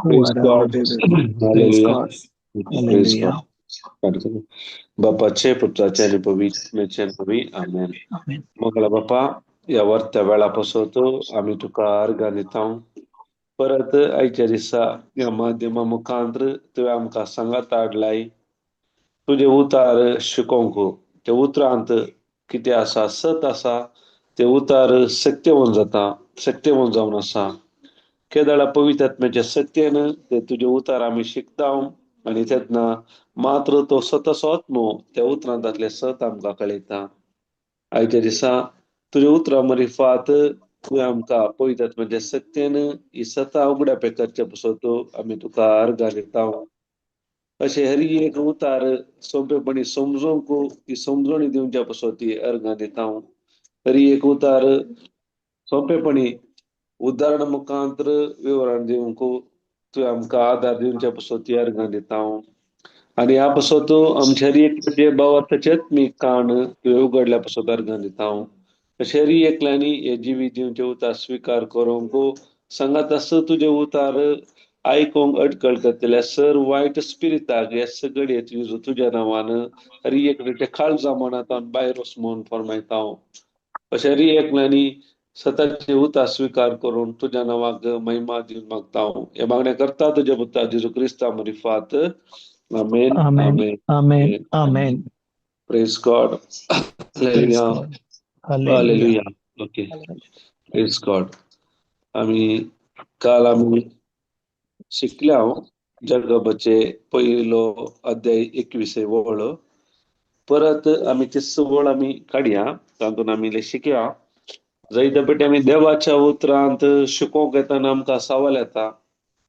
Praise God. Praise Hallelujah. God. Praise God. Hallelujah. बापाचे पुत्राचे आणि पवित्र नवी आमेन. Amen. मंगळा बापा, ह्या वर्त्या वेळा पासत आमी तुका अर्गां दिता. परत आयच्या दिसा ह्या माध्यमा मुखांत तुवें आमकां सांगात हाडलाय तुजें उतार शिकोवंक. ते उतरांत कितें आसा, सत आसा, ते उतार सत्यवन जाता, सत्यवन जावन आसा. केदळा पवित्र आत्म्याच्या सत्तेन ते तुजे उतार आमी शिकता आनी तेन्ना मात्र तो सतसो आत्मो त्या उतरांतले सत आमकां कळयता. आयच्या दिसा तुज्या उतरां मरिफात तुवें आमकां पवित्र आत्म्याच्या सत्तेन ही सता उगड्या पे करचे पासत आमी तुका अर्गां दिता. अशें हर एक उतार सोंपेपणी समजूंक ती समजणी दिवच्या पासत ती अर्गां दिता. हर एक उतार सोंपेपणी उदाहरण मुखांतर विवरण दिवंक तुवें आमकां आदार दिवच्या पासत ती अर्गां दिता. आनी ह्या पासत आमचे हर एक भावार्थाचेच मी कान तुवें उगडल्या पासत अर्गां दिता. अशें हर एकल्यांनी हे जिवीत दिवचे उतार स्विकार करूंक सांगात आसता तुजे उतार आयकूंक अडकळ करतल्या सर वायट स्पिरिताक ह्या सगळे तुज्या नांवान हर एकल्याच्या काळजा मनांत भायर वच म्हूण फरमायता. अशें हर एकल्यांनी सताचे उतार स्विकार करून तुज्या नांवाक महिमा दिवन मागता. हे मागणें करता तुज्या पुता जेजू क्रिस्ता मरिफात. आमेन. Amen. Amen. Amen. Amen. Praise God. Praise hallelujah. God. Hallelujah. Hallelujah. Okay, praise God. आमी काल आमी शिकल्या जगबाचे पयलो अध्याय 21 वळ. परत आमी ती वळ आमी काडया, तातूंत आमी इल्लें शिकया. जायते पटी आमी देवाच्या उतरांत शिकोवंक येतना आमकां सवाल येता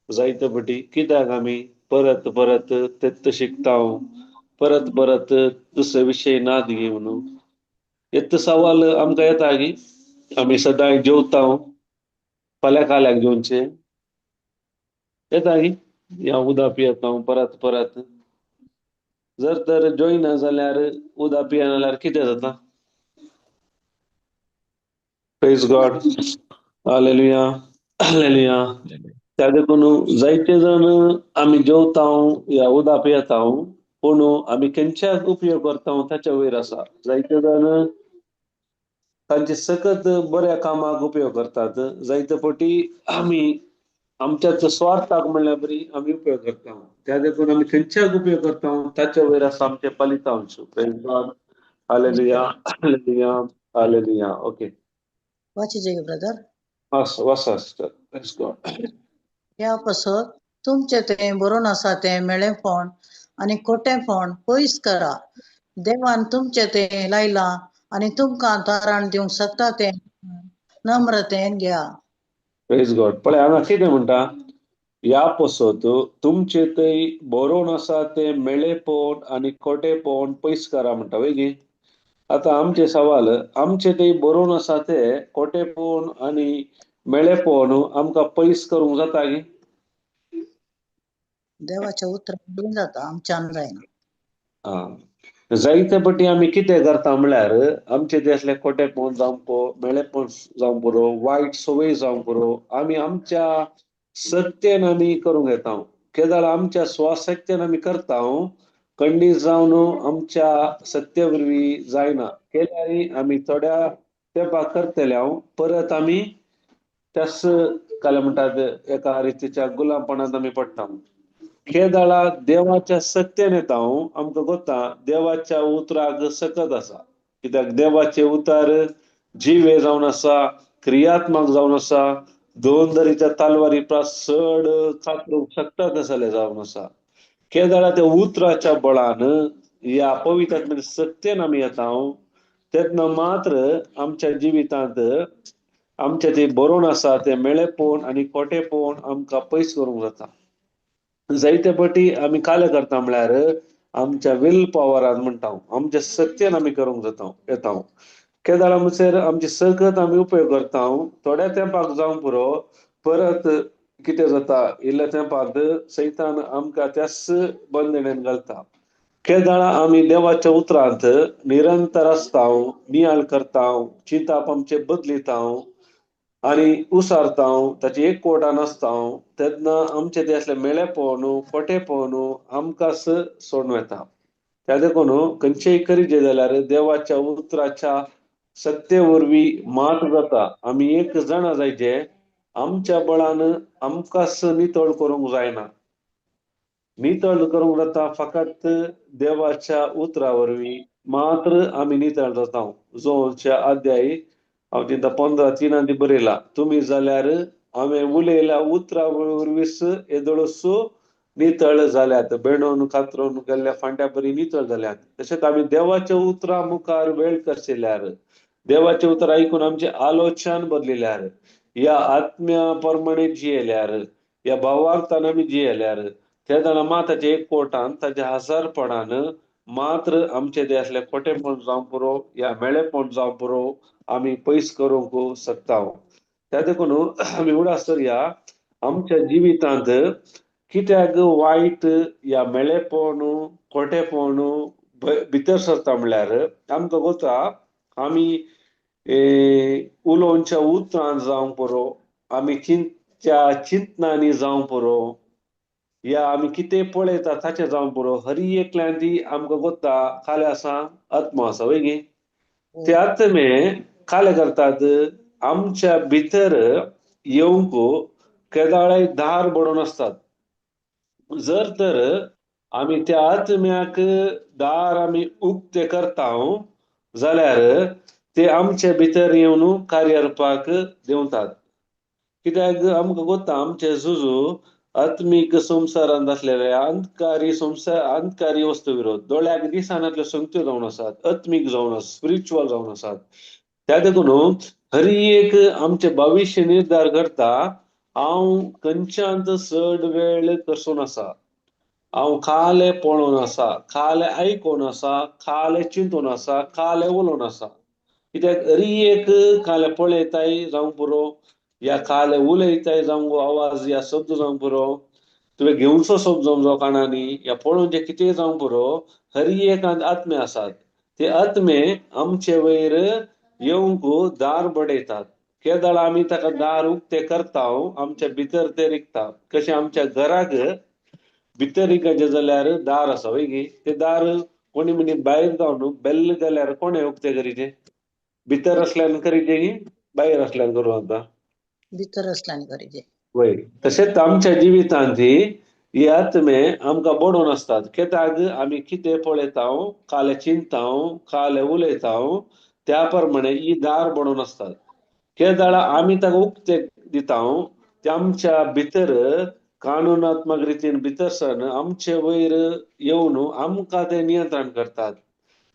जायते पटी, कित्याक आमी परत परत तेत्त शिकता, परत परत दुसरे विशय नाद घेवन येत सवाल आमकां येता की आमी सदांय जेवता, फाल्यां काल्याक जेवचें येता की या उदक पियेता परत परत. जर तर जोयना जाल्यार, उदक पियेना जाल्यार कितें जाता? Praise God. Hallelujah. Hallelujah. त्या देखून जायते जाण आमी जेवता या उदक पियेता, पूण आमी खंयच्याक उपयोग करता ताच्या वयर आसा. जायते जाण तांचे सकत बऱ्या कामाक उपयोग करतात, जायते फावटी आमी आमच्याच स्वार्थाक म्हणल्यार बरी आमी उपयोग करता. त्या देखून आमी खंयच्याक उपयोग करता ताच्या वयर आसा आमचे फलितांश. Praise God. Hallelujah. Hallelujah. Hallelujah. Okay. वाचिजे ब्रदर. वाचा सिस्टर. Praise God. ह्या पासत तुमचे तें बरोवन आसा तें मेळेपण आनी खोटेपण पयस करा. देवान तुमचे तें लायलां आनी तुमकां तारण दिवंक शकता तें नम्रतेन घ्या. प्रेज गॉड. पळय हांगा कितें म्हणटा, ह्या पसत तुमचे थंय बरोवन आसा तें मेळेपण आनी खोटेपण पयस करा म्हणटा वय गी. आतां आमचें सवाल, आमचे थंय बरोवन आसा ते खोटेपण आनी मेळेपण आमकां पयस करूंक जाता गी? देवाच्या उतरान जाता, आमच्यान जायना. आं, जायते पटी आमी कितें करता म्हळ्यार आमचे ते असले खोटेपण जावंक पुरो, मेळेपण जावंक पुरो, वायट संवय जावंक पुरो, आमी आमच्या सत्तेन आमी करूंक येता. केदळ आमच्या स्वशक्तेन आमी करता, खंडीत जावन आमच्या सत्य वरवीं जायना. केल्यार आमी थोड्या तेंपाक करतले, हांव परत आमी त्याच काल म्हणटात एका रितीच्या गुलामपणांत आमी पडटा. केदाळा देवाच्या सत्तेन येता, आमकां गोता देवाच्या उतराक सकत आसा, कित्याक देवाचे उतर जिवे जावन आसा, क्रियात्मक जावन आसा, दोन दरीच्या तालवारी प्रास चड कातरूंक शकता तसले जावन आसा. केदाळा त्या उतराच्या बळान ह्या पवित्र सत्तेन आमी येता तेन्ना मात्र आमच्या जिवितांत आमचे ते बरोवन आसा ते मेळेपण आनी खोटेपण आमकां पयस करूंक जाता. जायते पटी आमी काले करता म्हळ्यार आमच्या will पॉवरान म्हणटा, आमच्या सत्तेन आमी करूंक जाता येता. केदाळा म्हणसर आमची सकत आमी उपयोग करता, थोड्या तेंपाक जावंक पुरो, परत कितें जाता इल्ल्या तेंपाक सैतान आमकां त्याच बंदणेन घालता. केदाळा आमी देवाच्या उतरांत निरंतर आसता, नियाळ करता, चिंताप आमचे बदलिता आनी उसारता, ताची एक कोटान आसता, तेन्ना आमचे ते असले मेळेपण खोटेपण आमकां सोडून येता. त्या देखून खंयचेय करीजे जाल्यार देवाच्या उतराच्या सत्ते वरवीं मात जाता. आमी एक जाणा जायचे आमच्या बळान आमकां नितळ करूंक जायना, नितळ करूंक जाता फकत देवाच्या उतरा वरवीं मात्र आमी नितळ जाता. जोच्या अध्याय हांव तिंता 15:3 बरयला, तुमी जाल्यार हांवें उलयल्या उतरा वरवींच येदोळसो नितळ जाल्यात, बेणून कातरून गेल्ल्या फांट्या बरी नितळ जाल्यात. तशेंच आमी देवाच्या उतरा मुखार वेळ करशिल्यार, देवाचे उतर आयकून आमचे आलोचन बदलिल्यार, ह्या आत्म्या प्रमाणे जियेल्यार, ह्या भावार्थान आमी जियेल्यार, तेन्ना मात ताचे एक कोटान ताच्या हजारपणान मात्र आमचे ते असले खोटेपण जावंक पुरो या मेळेपण जावंक पुरो आमी पयस करूंक शकता. त्या देखून आमी उडास करया आमच्या जिवितांत कित्याक वायट या मेळेपण खोटेपण भितर सरता म्हळ्यार आमकां गोता आमी उलोवच्या उतरान जावंक पुरो, आमी चिंतच्या चिंतनांनी जावंक पुरो, या आमी कितें पळयता ताचें जावंक पुरो. हरी एकल्यान ती आमकां गोता खाले आसा आत्मो आसा वय गे, ते आत्मे काले करतात आमच्या भितर येवंक केदाळाय दार बडोवन आसतात. जर तर आमी त्या आत्म्याक दार आमी उक्ते करता जाल्यार ते आमचे भितर येवन कार्यरपाक देंवतात. कित्याक आमकां गोता आमचे जुजू आत्मीक संवसारांत आसलेले अंधकारी संवसार अंधकारी वस्तू विरोध दोळ्याक दिसनातल्यो संगत्यो जावन आसात, आत्मीक जावन आसात, स्पिरिच्युअल जावन आसात. त्या देखून हरी एक आमचे भविश्य निर्धार करता हांव खंयच्यान चड वेळ कसून आसा, हांव खाले पळोवन आसा, खाले आयकोन आसा, खाले चिंतून आसा, खाले उलोवन आसा. कित्याक हरी एक खाले पळयताय जावंक पुरो, या खाले उलयताय जावंक आवाज या शब्द जावंक पुरो, तुवें घेवचो शब्द जावंक जावं काणांनी या पळोवचें कितेंय जावंक पुरो, हरी एक आत्मे आसात. ते आत्मे आमचे वयर येवंक दार बडयतात. केदाळ आमी ताका दार उक्ते करता, आमच्या भितर ते रिगता. कशें आमच्या घराक भितर रिगचें जाल्यार दार आसा वय गी, ते दार कोणी मनीस भायर जावन बेल्ल जाल्यार कोणें उक्तें करीचें? भितर आसल्यान करीचें की भायर आसल्यान करूं जाता? भितर आसल्यान करीचें. वय, तशेंच आमच्या जिवितांत ही आत्मे आमकां बडोवन आसतात. कित्याक आमी कितें पळयता, काले चिंतता, काले उलयता, त्या प्रमाणे ही दार बडोवन आसतात. केदाळा आमी ताका उक्ते दिता, ते आमच्या भितर कानुनात्मक रितीन भितर सरून आमचे वयर येवन आमकां ते नियंत्रण करतात.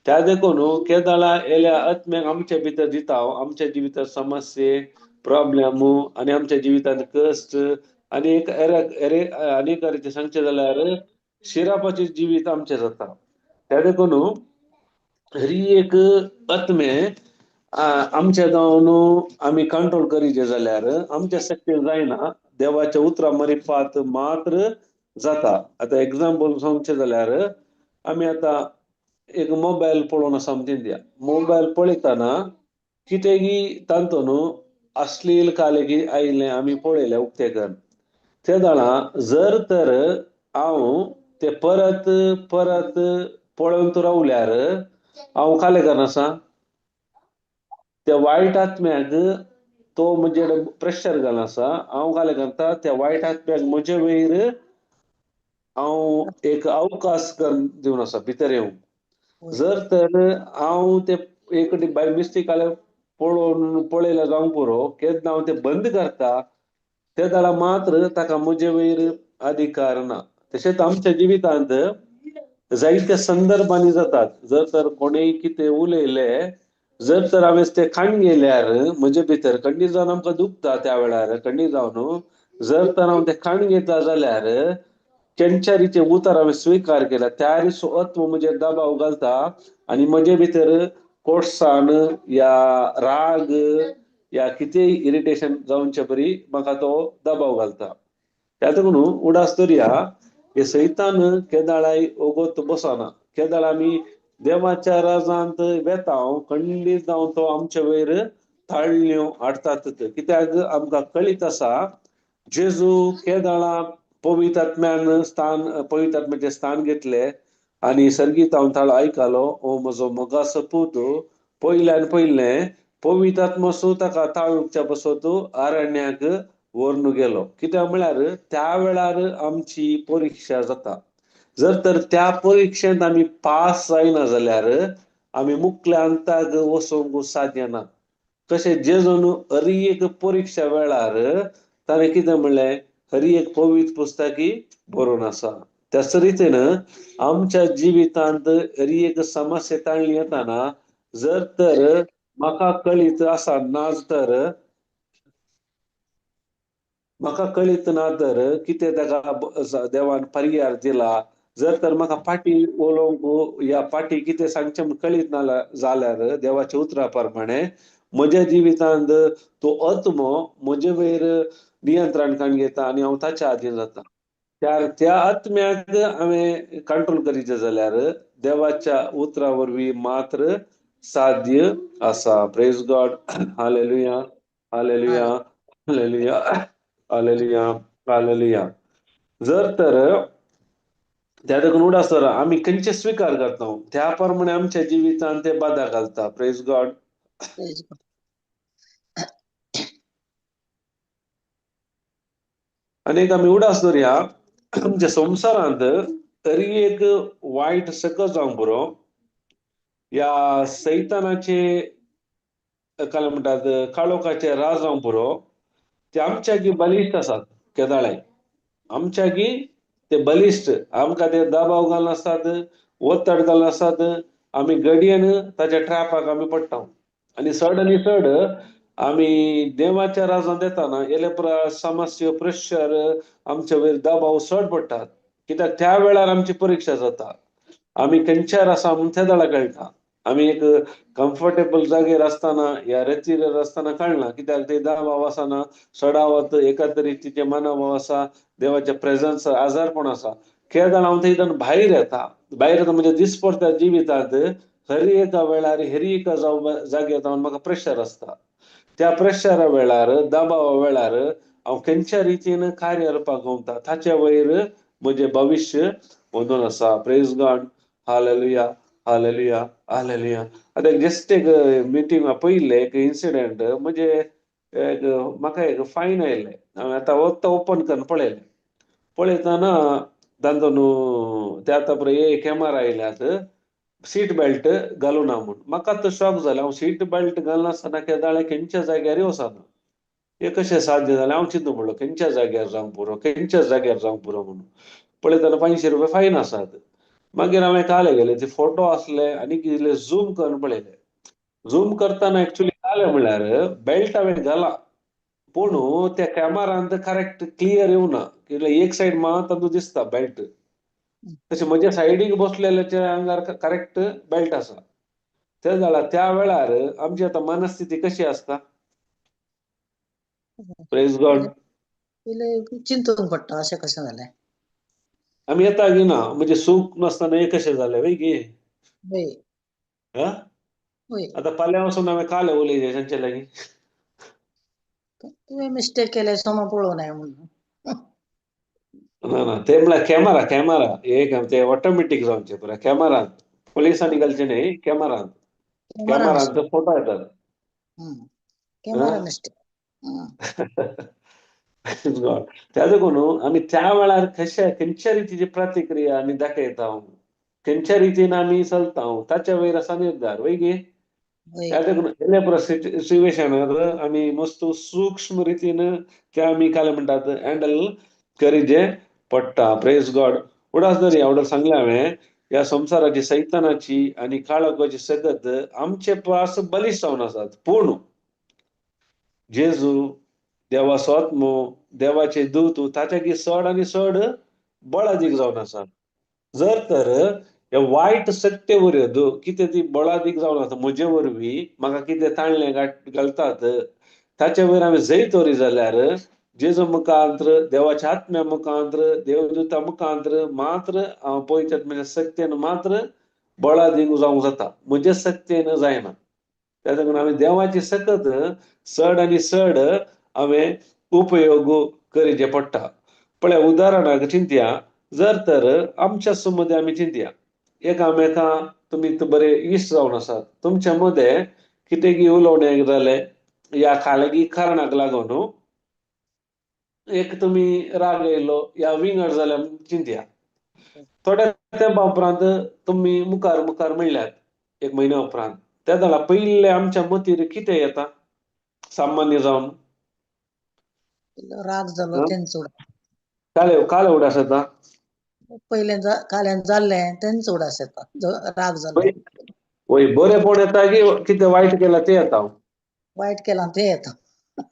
त्या देखून केदाळा येल्या आत्म्याक आमच्या भितर दिता, आमच्या जिवितात समस्ये प्रॉब्लेम आनी आमच्या जिवितांत कश्ट आनी एक आनी एका रितीन सांगचें जाल्यार शिरापाचें जिवीत आमचें जाता. त्या देखून हरी एक आत्मे आमच्या जावन आमी कंट्रोल करीचे जाल्यार आमच्या शक्ती जायना, देवाच्या उतरां मरिपात मात्र जाता. आतां एग्जाम्पल सांगचें जाल्यार आमी आतां एक मोबायल पळोवन आसा आमचे, मोबायल पळयतना कितें की तांतून न्हू अश्लील काले आयिल्लें आमी पळयलें उक्तें करून, ते जाणा जर तर हांव ते परत परत पळोवन रावल्यार हांव काले करना आसा, त्या वायट आत्म्याक तो म्हजेर प्रेशर घाल आसा, हांव घाले घालता त्या वायट आत्म्याक म्हजे वयर हांव एक अवकाश करून दिवन आसा भितर येवंक. जर तर हांव ते एक बाय मिस्टेक आल्यार पळोवन पळयल्यार जावंक पुरो, केन्ना हांव ते बंद करता ते जाल्यार मात्र ताका म्हजे वयर अधिकार ना. तशेंच आमच्या जिवितांत जायत्या संदर्भांनी जातात. जर तर कोणेय कितें उलयलें, जर तर हांवें तें खाण गेल्यार म्हजे भितर खंडीत जावन आमकां दुखता त्या वेळार, खंडीत जावन जर तर हांव तें खाण घेता जाल्यार केंच्यारीचें उतर हांवें स्विकार केला त्या रिसो आत्मो म्हजेर दबाव घालता आनी म्हजे भितर कोर्सान या राग या कितेंय इरिटेशन जावचे परी म्हाका तो दबाव घालता. त्या न्हू उडास दरया हे सैतान केदाळाय ओगोत बसना. केदाळ आमी देवाच्या राजांत वेता खंडीत जावन तो आमचे वयर ताळण्यो हाडटात. कित्याक आमकां कळीत आसा जेजू केदाळा पवित्र आत्म्यान स्थान, पवित्र आत्म्याचें स्थान घेतलें आनी सर्गीत हांव ताळो आयकलो, ओ म्हजो मोगाचो पूत. पयल्यान पयलें पवित्र आत्मो सो ताका ताळुच्या बसत अरण्याक व्हरून गेलो. कित्याक म्हळ्यार त्या वेळार आमची परिक्षा जाता. जर तर त्या परिक्षेंत आमी पास जायना जाल्यार आमी मुखल्या अंताक वचोंक साध्य ना. कशें जेजून हरी एक परिक्षा वेळार ताणें कितें म्हणलें, हरी एक पवित्र पुस्तकी बरोवन आसा. त्याच रितीन आमच्या जिवितांत हरी एक समस्या ताणली येताना जर तर म्हाका कळीत आसा ना, तर म्हाका कळीत ना तर कितें ताका देवान पर्याय दिला, जर तर म्हाका फाटी उलोवंक या फाटी कितें सांगचें म्हूण कळीत ना जाल्यार देवाच्या उतरा प्रमाणे म्हज्या जिवितांत तो आत्मो म्हजे वयर नियंत्रण काडून घेता आनी हांव ताच्या आदीन जाता. त्या त्या आत्म्याक हांवें कंट्रोल करीत जाल्यार देवाच्या उतरा वरवीं मात्र साध्य आसा. Praise God. Hallelujah, hallelujah, hallelujah, hallelujah, hallelujah. जर तर त्या देखून उडास तर आमी खंयचे स्विकार करता त्या प्रमाणे आमच्या जिवितांत ते बादा घालता. Praise God. आनी आमी उडास दवरया आमच्या संवसारांत तरी एक वायट सकत जावंक पुरो या सैतानाचे काय म्हणटात काळोखाचे राज जावंक पुरो, ते आमच्यागी बलिश्ट आसात. केदाळे आमच्यागी ते बलिश्ट, आमकां ते दबाव घालनासतात, ओतड घालनासतात, आमी घडयेन ताच्या ट्रॅपाक आमी पडटा आनी चड आनी चड आमी देवाच्या राजांत येताना येले समस्या प्रेशर आमच्या वयर दबाव चड पडटात. कित्याक त्या वेळार आमची परिक्षा जाता. आमी खंयच्यार आसा म्हूण त्या वेळार कळटा. आमी एक कम्फर्टेबल जागेर आसतना या रेतीर आसतना कळना, कित्याक ते दबाव आसना, चडावत एका तरेचे मनोभाव आसा, देवाच्या प्रेजन्स आजारपण आसा. केदाळ हांव थंयच्यान भायर येता, भायर येता म्हणजे दिसपडटा जिवितांत हरी एका वेळार हरी एका जाग्यार जावन म्हाका प्रेशर आसता. त्या प्रेशरा वेळार दबावा वेळार हांव खंयच्या रितीन कार्य करपाक गवता ताच्या वयर म्हजें भविश्य वचून आसा. Praise God. Hallelujah, hallelujah, hallelujah. आतां जस्ट एक मिटींग पयिल्लें एक इन्सिडंट, म्हणजे एक म्हाका एक फायन आयलें. हांवें आतां वत्त ओपन करून पळयलें, पळयतना तांचो न्हू ते आतां पळय कॅमेरा आयल्यात सीट बेल्ट घालूना म्हूण. म्हाका आतां शॉक जालें, हांव सीट बेल्ट घालनासतना केदाळे खंयच्या जाग्यारय वचना, हें कशें साध्य जालें? हांव चिंतूं पडलो खंयच्या जाग्यार जावंक पुरो, खंयच्या जाग्यार जावंक पुरो म्हणून. पळयतना 500 रुपया फायन आसात. मागीर हांवें काले गेले, ते फोटो आसले आनी कितें झूम करून पळयले. झूम करतना एक्चुली जालें म्हणल्यार बेल्ट हांवें घाला पूण त्या कॅमेरांत करेक्ट क्लियर येवना, कित्याक एक सायड मात तातूंत दिसता बेल्ट, तशें म्हज्या सायडीक बसलेल्याच्या आंगार करेक्ट बेल्ट आसा. ते जाल्यार त्या वेळार आमची आतां मनस्थिती कशी आसता? Praise God. चिंतूंक पडटा अशें कशें जालें? आमी येता की ना म्हणजे सूख नासतना हें कशें जालें वय गे? आतां फाल्यां वचून हांवें काल उलयलें तांचे लागीं. तुवें मिस्टेक केलें सोमा पळोवनाय म्हणून. ना ना, ते म्हळ्यार कॅमेरा, कॅमेरा एक ते ऑटोमॅटीक जावचें पुराय कॅमेरांत, पुलिसांनी घालचें न्हय, कॅमेरांत, कॅमेरांत फोटो येतात. Camera mistake. गॉड. त्या देखून आमी त्या वेळार कशे खंयच्या रितीची प्रतिक्रिया आमी दाखयता, खंयच्या रितीन आमी चलता ताच्या वयर आसा निर्धार, वय गे? त्या देखून हेले सिच्युएशनार आमी मस्त सूक्ष्म रितीन ते आमी काय म्हणटात हँडल करीजे पडटा. Praise God. उडास दरया उडास सांगलें हांवें, ह्या संवसाराची सैतानाची आनी काळोखाची सकत आमचे पास बलिश्ट जावन आसात, पूण जेजू देवाचो आत्मो देवाचे दूत ताच्या चड आनी चड बळादीक जावन आसा. जर तर हे वायट सत्य वरवीं कितें ती बळादीक जावन आसा म्हजे वरवीं म्हाका कितें ताणलें घालतात ताचे वयर हांवें जैत वरी जाल्यार जेजू मुखांत्र देवाच्या आत्म्या मुखांत्र देवदूता मुखांत्र मात्र हांव पळयतात म्हणजे सत्तेन मात्र बळादीक जावंक जाता, म्हजे सत्तेन जायना. त्या देखून आमी देवाची सकत चड आनी चड हांवें उपयोग करीचे पडटा. पळय उदाहरणाक चिंतया, जर तर आमच्या मदें आमी चिंतया एकामेकां तुमी बरे इश्ट जावन आसात, तुमच्या मदें कितें उलोवणें जालें या खालगी कारणाक लागून एक तुमी राग येयलो या विंगड जाल्या चिंतया, थोड्या तेंपा उपरांत तुमी मुखार मुखार म्हणल्यात एक म्हयन्या उपरांत, त्या जाल्यार पयले आमच्या मतीर कितें येता सामान्य जावन? राग जालो तेंचो. काले काले उडास येता पयलें काल्यान जाल्लें तेंचो उडास येता, राग जालो. वय बरेंपण येता की कितें वायट केलां तें येता? वायट केलां तें येता.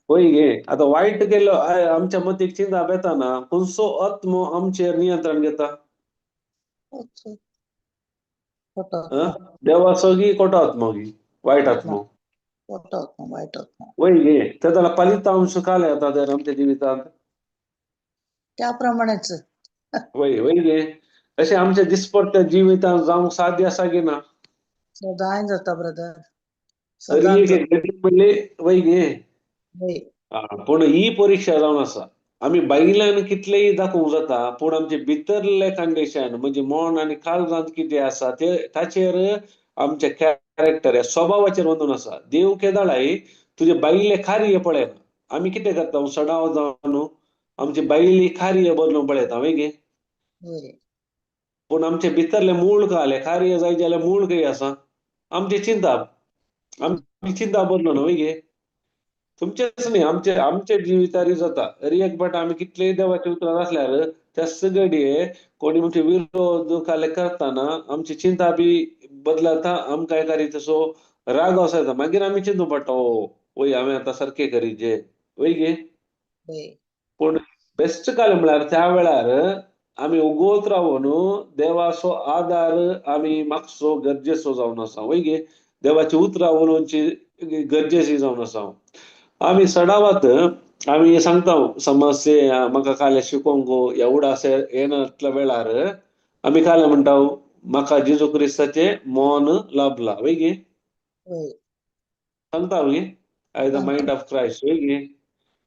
वय गे, आतां वायट केलो आमच्या मतीक चिंताप येता ना, खंयचो आत्मो आमचेर नियंत्रण घेता? देवाचो गी खोटो आत्मो गी वायट आत्मो? वायट आत्मो. वय गे, ते जाल्यार फलितांश काले येता तर आमच्या जिवितांत त्या प्रमाणेच. वय वय गे, अशें आमच्या दिसपट्ट्या जिवितांत जावंक साध्य आसा की ना? सदांय जाता ब्रदर. म्हणले वय गे, पूण ही परिक्षा जावन आसा. आमी बायल्यान कितलेय दाखोवंक जाता, पूण आमचे भितरले कंडिशन म्हणजे मन आनी काळजांत कितें आसा ते ताचेर आमचे कॅरेक्टर ह्या स्वभावाचेर वचून आसा. देव केदाळाय तुजे बायले कार्य पळयना. आमी कितें करता सडाव जावन आमचे बायली कार्य बदलून पळयता, वय गे? पूण आमचे भितरले मूळ काले कार्य जाय जाल्यार मूळ खंय आसा? आमचे चिंताप, आमची चिंता बदलून, वय गे? तुमचेच न्ही आमचे आमच्या जिवितारी जाता. तरी एक फावट आमी कितलेय देवाचे उतरां आसल्यार त्या सगळे कोणी म्हणजे विरोध काले करतना आमची चिंता बी बदलता, आमकां एका रितीचो राग असो येता, मागीर आमी चिंतूं पडटा वय हांवें आतां सारकें करीजे, वय गे? पूण बेस्ट काल म्हळ्यार त्या वेळार आमी उगोत रावन देवाचो आदार आमी मागचो गरजेचो जावन आसा, वय गे? देवाची उतरां उलोवची गरजेची जावन आसा. आमी सडावात आमी सांगता समस्ये म्हाका काले शिकोवंक ह्या उडास येनातल्या वेळार आमी काले म्हणटा म्हाका जेजू क्रिस्ताचें मौन लाभलां, वय गे? सांगता गे, I the mind of Christ, वय गे?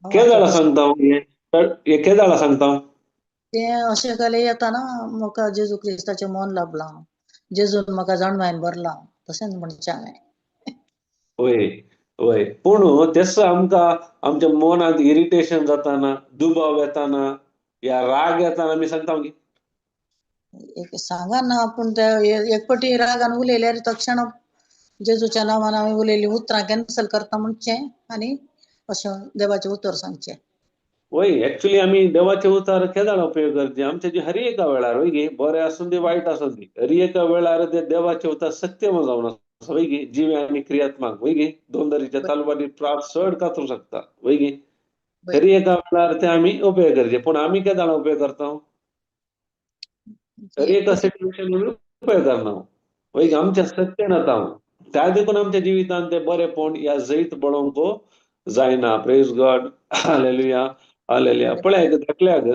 केदाळा सांगता हे, केदाळा सांगता तें अशें काले येता ना म्हाका जेजू क्रिस्ताचें मौन लाभलां, जेजून म्हाका जाणवायन भरलां, तशेंच म्हणचें हांवें. वय वय, पूण तेच आमकां आमच्या मनांत इरिटेशन जाताना, दुबाव येताना या राग येताना आमी सांगता गी? एक सांगा ना, पूण ते एक पटी रागान उलयल्यार तक्षण जेजूच्या नांवान हांवें उलयलीं उतरां कॅन्सल करता म्हणचें आनी अशें देवाचें उतर सांगचें. वय, एक्चुली आमी देवाचे उतर केदाळ उपयोग करचे आमच्या जी हर एका वेळार, वय गे? बरें आसूं दी वायट आसूं दी, हर एका वेळार ते देवाचे उतर सत्यम जावन आसा, वय गे? जिवे आनी क्रियात्मक, वय गे? दोन तरेच्या तलवारी प्रास चड कातरूंक शकता, वय गे? हर एका वेळार ते आमी उपयोग करचे, पूण आमी केदाळ उपयोग करता? हर एका सिट्युएशन आमी उपयोग करना, वय गे? आमच्या सत्य येता, त्या देखून आमच्या जिवितांत ते बरेंपण ह्या जैत बळोवंक जायना. Praise God. Hallelujah, hallelujah. पळय धाकल्याक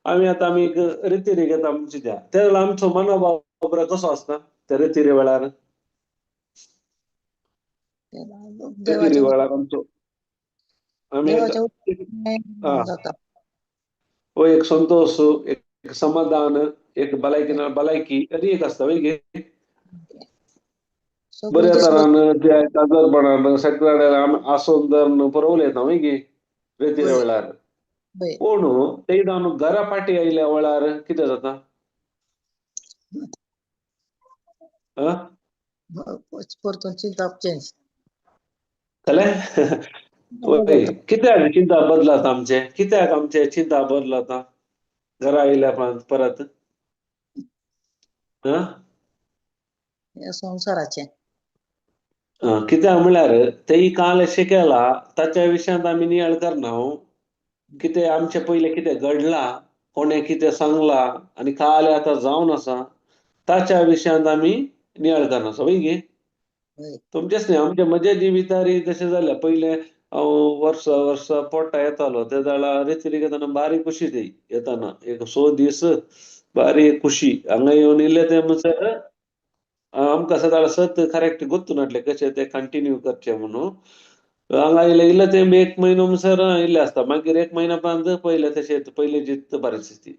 आमी आतां आमी एक रितीरी घेता आमची त्या जाल्यार आमचो मनोभाव कसो आसता त्या रितीरे वेळार? रितीरे वेळार आमचो आमी एक संतोश, एक समाधान, एक भलायकी भलायकी तरी एक आसता, वय गे? बऱ्या तरान त्या काजरपणान सगळ्या आसून धरून पुरो उलयता, वय गे? रेतीर वय वेळार. वय. पूण ते जावन घरा फाटी आयल्या वेळार कितें जाता? आं परतून चिंतप चेंज. जालें. वय, कित्याक चिंता बदलता आमचें? कित्याक आमचें चिंता बदलता घरा आयल्या उपरांत परत? आं हे संवसाराचें. कित्याक म्हळ्यार तेय काल शिकयला ताच्या विशयांत आमी नियाळ करना. कितें आमचें पयलें कितें घडलां, कोणें कितें सांगलां आनी काल आतां जावन आसा ताच्या विशयांत आमी नियाळ करना. वय गे? वय. तुमचेच न्ही, आमच्या म्हज्या जिवितारी तशें जालें. पयलें हांव वर्सा वर्सा पोटा येतालो ते जाल्यार रेतीर येताना बारी खुशी ती येताना एक 6 दीस बारी खुशी. हांगा येवन इल्लें तें म्हणसर आमकां सदां सत करेक्ट गोत्तू नासलें कशें तें कंटिन्यू करचें म्हणून. हांगा इल्लें इल्लें तें 1 म्हयनो म्हणसर इल्लें आसता, मागीर 1 म्हयन्या उपरांत पयलें तशें पयलीं जित परिस्थिती.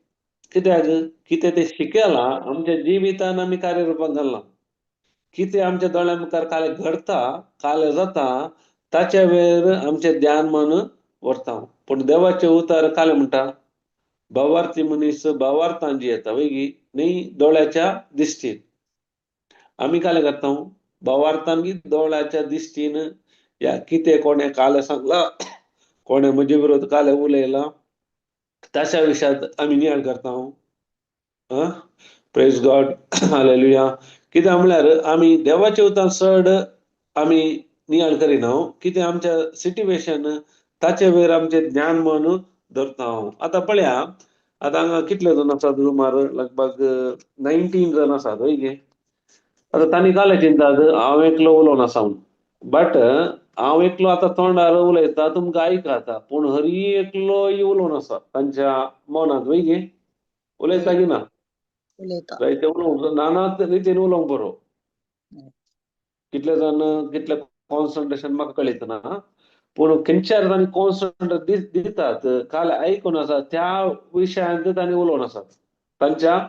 कित्याक कितें तें शिकयलां आमच्या जिवितान आमी कार्यरुपाक घालना. कितें आमच्या दोळ्या मुखार काल घडता, काल जाता ताच्या वेर आमचें ध्यान मन व्हरता. पूण देवाचें उतार काल म्हणटा भावार्थी मनीस भावार्थान जियेता. वय गी? न्ही दोळ्याच्या दिश्टीन. आमी काल करता भावार्थान की दोळ्याच्या दिश्टीन या कितें कोणें काल सांगलां, कोणें म्हजे विरोध काल उलयलां ताच्या विशयांत आमी नियाळ करता. आं, प्रेज गॉड, हालेलुया. कित्याक म्हळ्यार आमी देवाच्या उतार चड आमी नियाळ करिना. कितें आमच्या सिट्युएशन ताचे वयर आमचें ज्ञान मन धरता. आतां पळया, आतां हांगा कितले जाण आसात रुमार? लगभग 19 जाण आसात. वय गे? आतां तांणी काल चिंतात हांव एकलो उलोवन आसा म्हूण, बट हांव एकलो आतां तोंडार उलयता, तुमकां आयकता, पूण हरी एकलोय उलोवन आसा तांच्या मनांत. वय गे? उलयता की ना? उलयता. जायते उलोवंक नाना रितीन उलोवंक बरो. कितले जाण कितले कॉन्सन्ट्रेशन म्हाका कळयतना, पूण खंयच्या तांणी कॉन्सन्ट्रेट दितात काल आयकून आसा त्या विशयांत तांणी उलोवन आसात तांच्या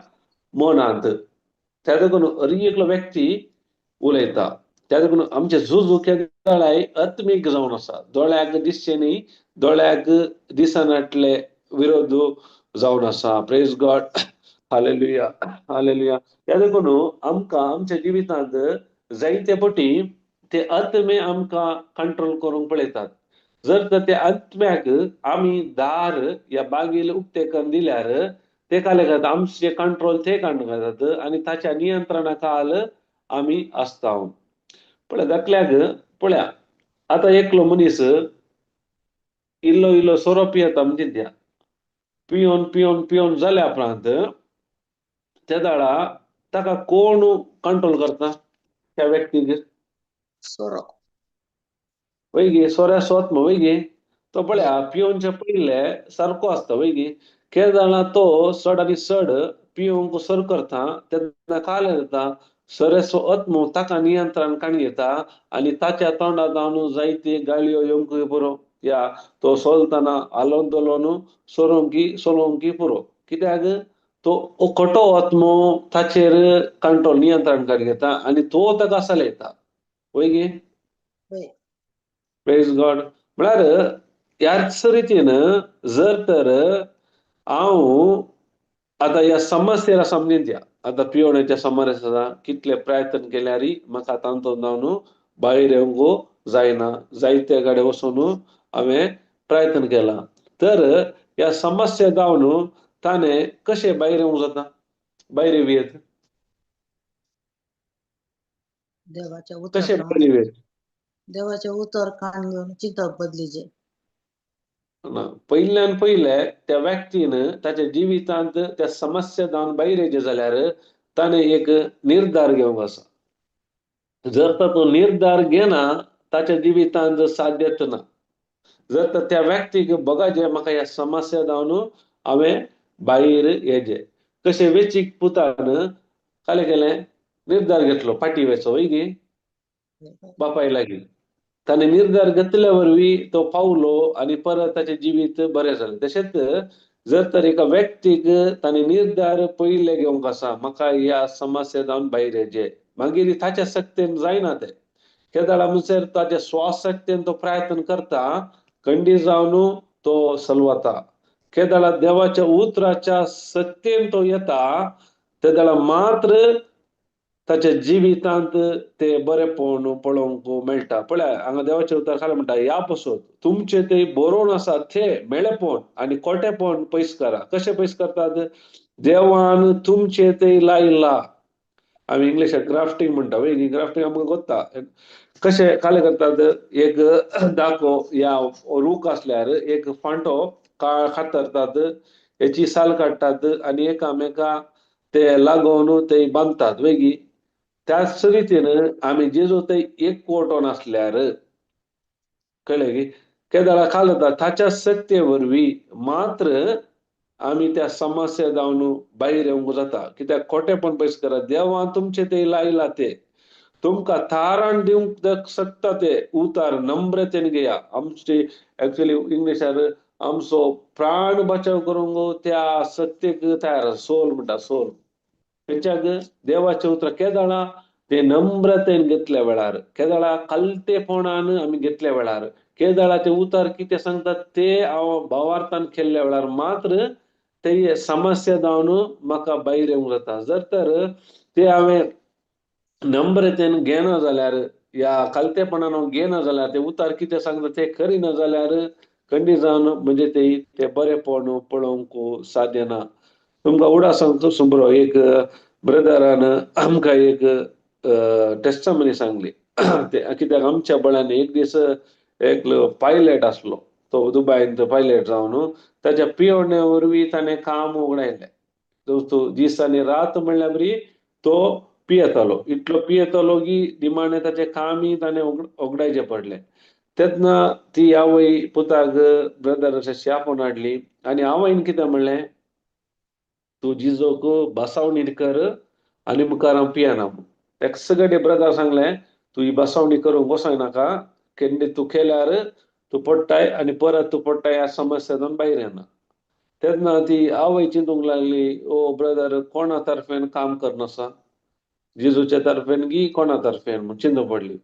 मनांत. त्या देखून हरी एकलो व्यक्ती उलयता. त्या देखून आमचे झूज केदळाय आत्मीक जावन आसा, दोळ्याक दिसचे न्ही, दोळ्याक दिसनाटले विरोध जावन आसा. प्रेज गॉड, हालेलुया, हालेलुया. त्या देखून आमकां आमच्या जिवितांत जायते पटी ते आत्मे आमकां कंट्रोल करूंक पळयतात. जर तर त्या आत्म्याक आमी दार या बागील उक्ते करून दिल्यार ते काले करता आमचे कंट्रोल ते काडून घालतात आनी ताच्या नियंत्रणा खाल आमी आसता. पळय धाकल्याक पळया, आतां एकलो मनीस इल्लो इल्लो सोरो पियेता म्हणजे त्या पियोन पियोन पियोन जाल्या उपरांत त्या दाडा ताका कोण कंट्रोल करता त्या व्यक्तीक? सोरो. वय गे? सोऱ्याचो आत्मो. वय गे? तो पळया पियोनचे पयले सारको आसता. वय गे? केन्ना जाणा तो चड आनी चड पियोंक सर करता तेन्ना काल जाता सोऱ्याचो आत्मो ताका नियंत्रण काडून घेता आनी ताच्या तोंडा जावन जायते गाळयो येवंक पुरो, या तो सोलतना हालोवन धोलोन सोरोंकी सोलोवंकी पुरो. कित्याक तो खोटो आत्मो ताचेर कंट्रोल नियंत्रण काडून घेता आनी तो ताका चलयता. वय गे? वय. प्रेज गॉड. म्हळ्यार ह्याच रितीन जर तर हांव आतां ह्या समस्येर आसा म्हणजे आतां पियोण्याच्या समस्या आसा, कितले प्रयत्न केल्यार म्हाका तांतून जावन भायर येवंक जायना, जायते कडेन वचून हांवें प्रयत्न केला, तर ह्या समस्या जावन ताणें कशें भायर येवंक जाता? भायर येवयेत देवाच्या उतरा कशें प्रमाणे. भायर येवयेत? देवाचें उतर कान घेवन चिंतप बदलीचें. ना, पयल्यान पयले त्या व्यक्तीन ताच्या जिवितांत त्या समस्या जावन भायर येयचें जाल्यार ताणें एक निर्धार घेवंक आसा. जर तर तो निर्धार घेना ताच्या जिवितांत साध्यत ना. जर तर त्या व्यक्तीक बघाचें म्हाका ह्या समस्या जावन हांवें भायर येचें, कशें वेचीक पुतान कालें केलें निर्धार घेतलो फाटीं वचो. वय गे? बापाय लागीं ताणें निर्धार घेतल्या वरवीं तो पावलो आनी परत ताचें जिवीत बरें जालें. तशेंच जर तर एका व्यक्तीक ताणें निर्धार पयले घेवंक आसा म्हाका ह्या समस्या जावन भायर येचें, मागीर ताच्या शक्तेन जायना तें. केदळा म्हणसर ताच्या स्वशक्तेन तो प्रयत्न करता, खंडीत जावन तो सलवाता. केदळा देवाच्या उतराच्या सत्तेन तो येता तेदळा मात्र ताच्या जिवितांत ते बरेपण पळोवंक मेळटा. पळय हांगा देवाचें उतर खाला म्हणटा, ह्या पसत तुमचे ते बरोवन आसा ते मेळेपण आनी खोटेपण पयस करा. कशें पयस करतात? देवान तुमचे ते लायला. आमी इंग्लिशाक ग्राफ्टींग म्हणटा, वय ग्राफ्टींग आमकां कोत्ता. कशें काले करतात? एक दाको या रूख आसल्यार एक फांटो कातरतात, हेची साल काडटात आनी एकामेका ते लागोवन ते बांदतात वेगी. त्याच रितीन आमी जेजू ते एक कोटोन आसल्यार कळ्ळें की केदळा खालता ताच्या सत्ये वरवीं मात्र आमी त्या समस्या जावन भायर येवंक जाता. कित्याक खोटेपण पयस करा, देवान तुमचे ते लायला ते तुमकां तारण दिवंक शकता ते उतार नम्रतेन घेया. आमची एक्चुअली इंग्लिशार आमचो प्राण बचाव करूंक त्या सत्तेक तयार, सोल म्हणटा, सोल खंयच्याक देवाचें उतर केदळा ते नम्रतेन घेतल्या वेळार, केदळा कलतेपणान आमी घेतल्या वेळार, केदळा ते उतर कितें सांगतात ते हांव भावार्थान केल्ल्या वेळार मात्र ते समस्या जावन म्हाका भायर येवंक जाता. जर तर ते हांवें नम्रतेन घेना जाल्यार या कलतेपणान हांव घेना जाल्यार, ते उतार कितें सांगता ते करिना जाल्यार खंडीत जावन म्हणजे ते ते बरेपण पळोवंक साध्य ना. तुमकां उडा सांगता सुमरो एक ब्रदरान आमकां एक टेस्टमनी सांगली. कित्याक आमच्या बळान एक दीस एकलो पायलट आसलो, तो दुबायन पायलट जावन ताच्या पियोण्या वरवीं ताणें काम उगडायलें. तो दीस आनी रात म्हणल्यार बरी तो पियेतालो, इतलो पियेतालो की निमाणें ताचें कामय ताणें ओगडायचें पडलें. तेन्ना ती आवय पुताक ब्रदर अशें आपोवन हाडली आनी आवयन कितें म्हणलें, तूं जिजोक बसावणी कर आनी मुखार हांव पियेना म्हूण. तेका सगळे ब्रदर सांगलें, तूं ही बसावणी करूंक वचनाका, केन्ना तूं केल्यार तूं पडटाय आनी परत तूं पडटाय ह्या समस्या भायर येना. तेन्ना ती आवय चिंतूंक लागली, ओ ब्रदर कोणा तर्फेन काम करनासा, जेजूच्या तर्फेन गी कोणा तर्फेन म्हूण चिंतूंक पडली.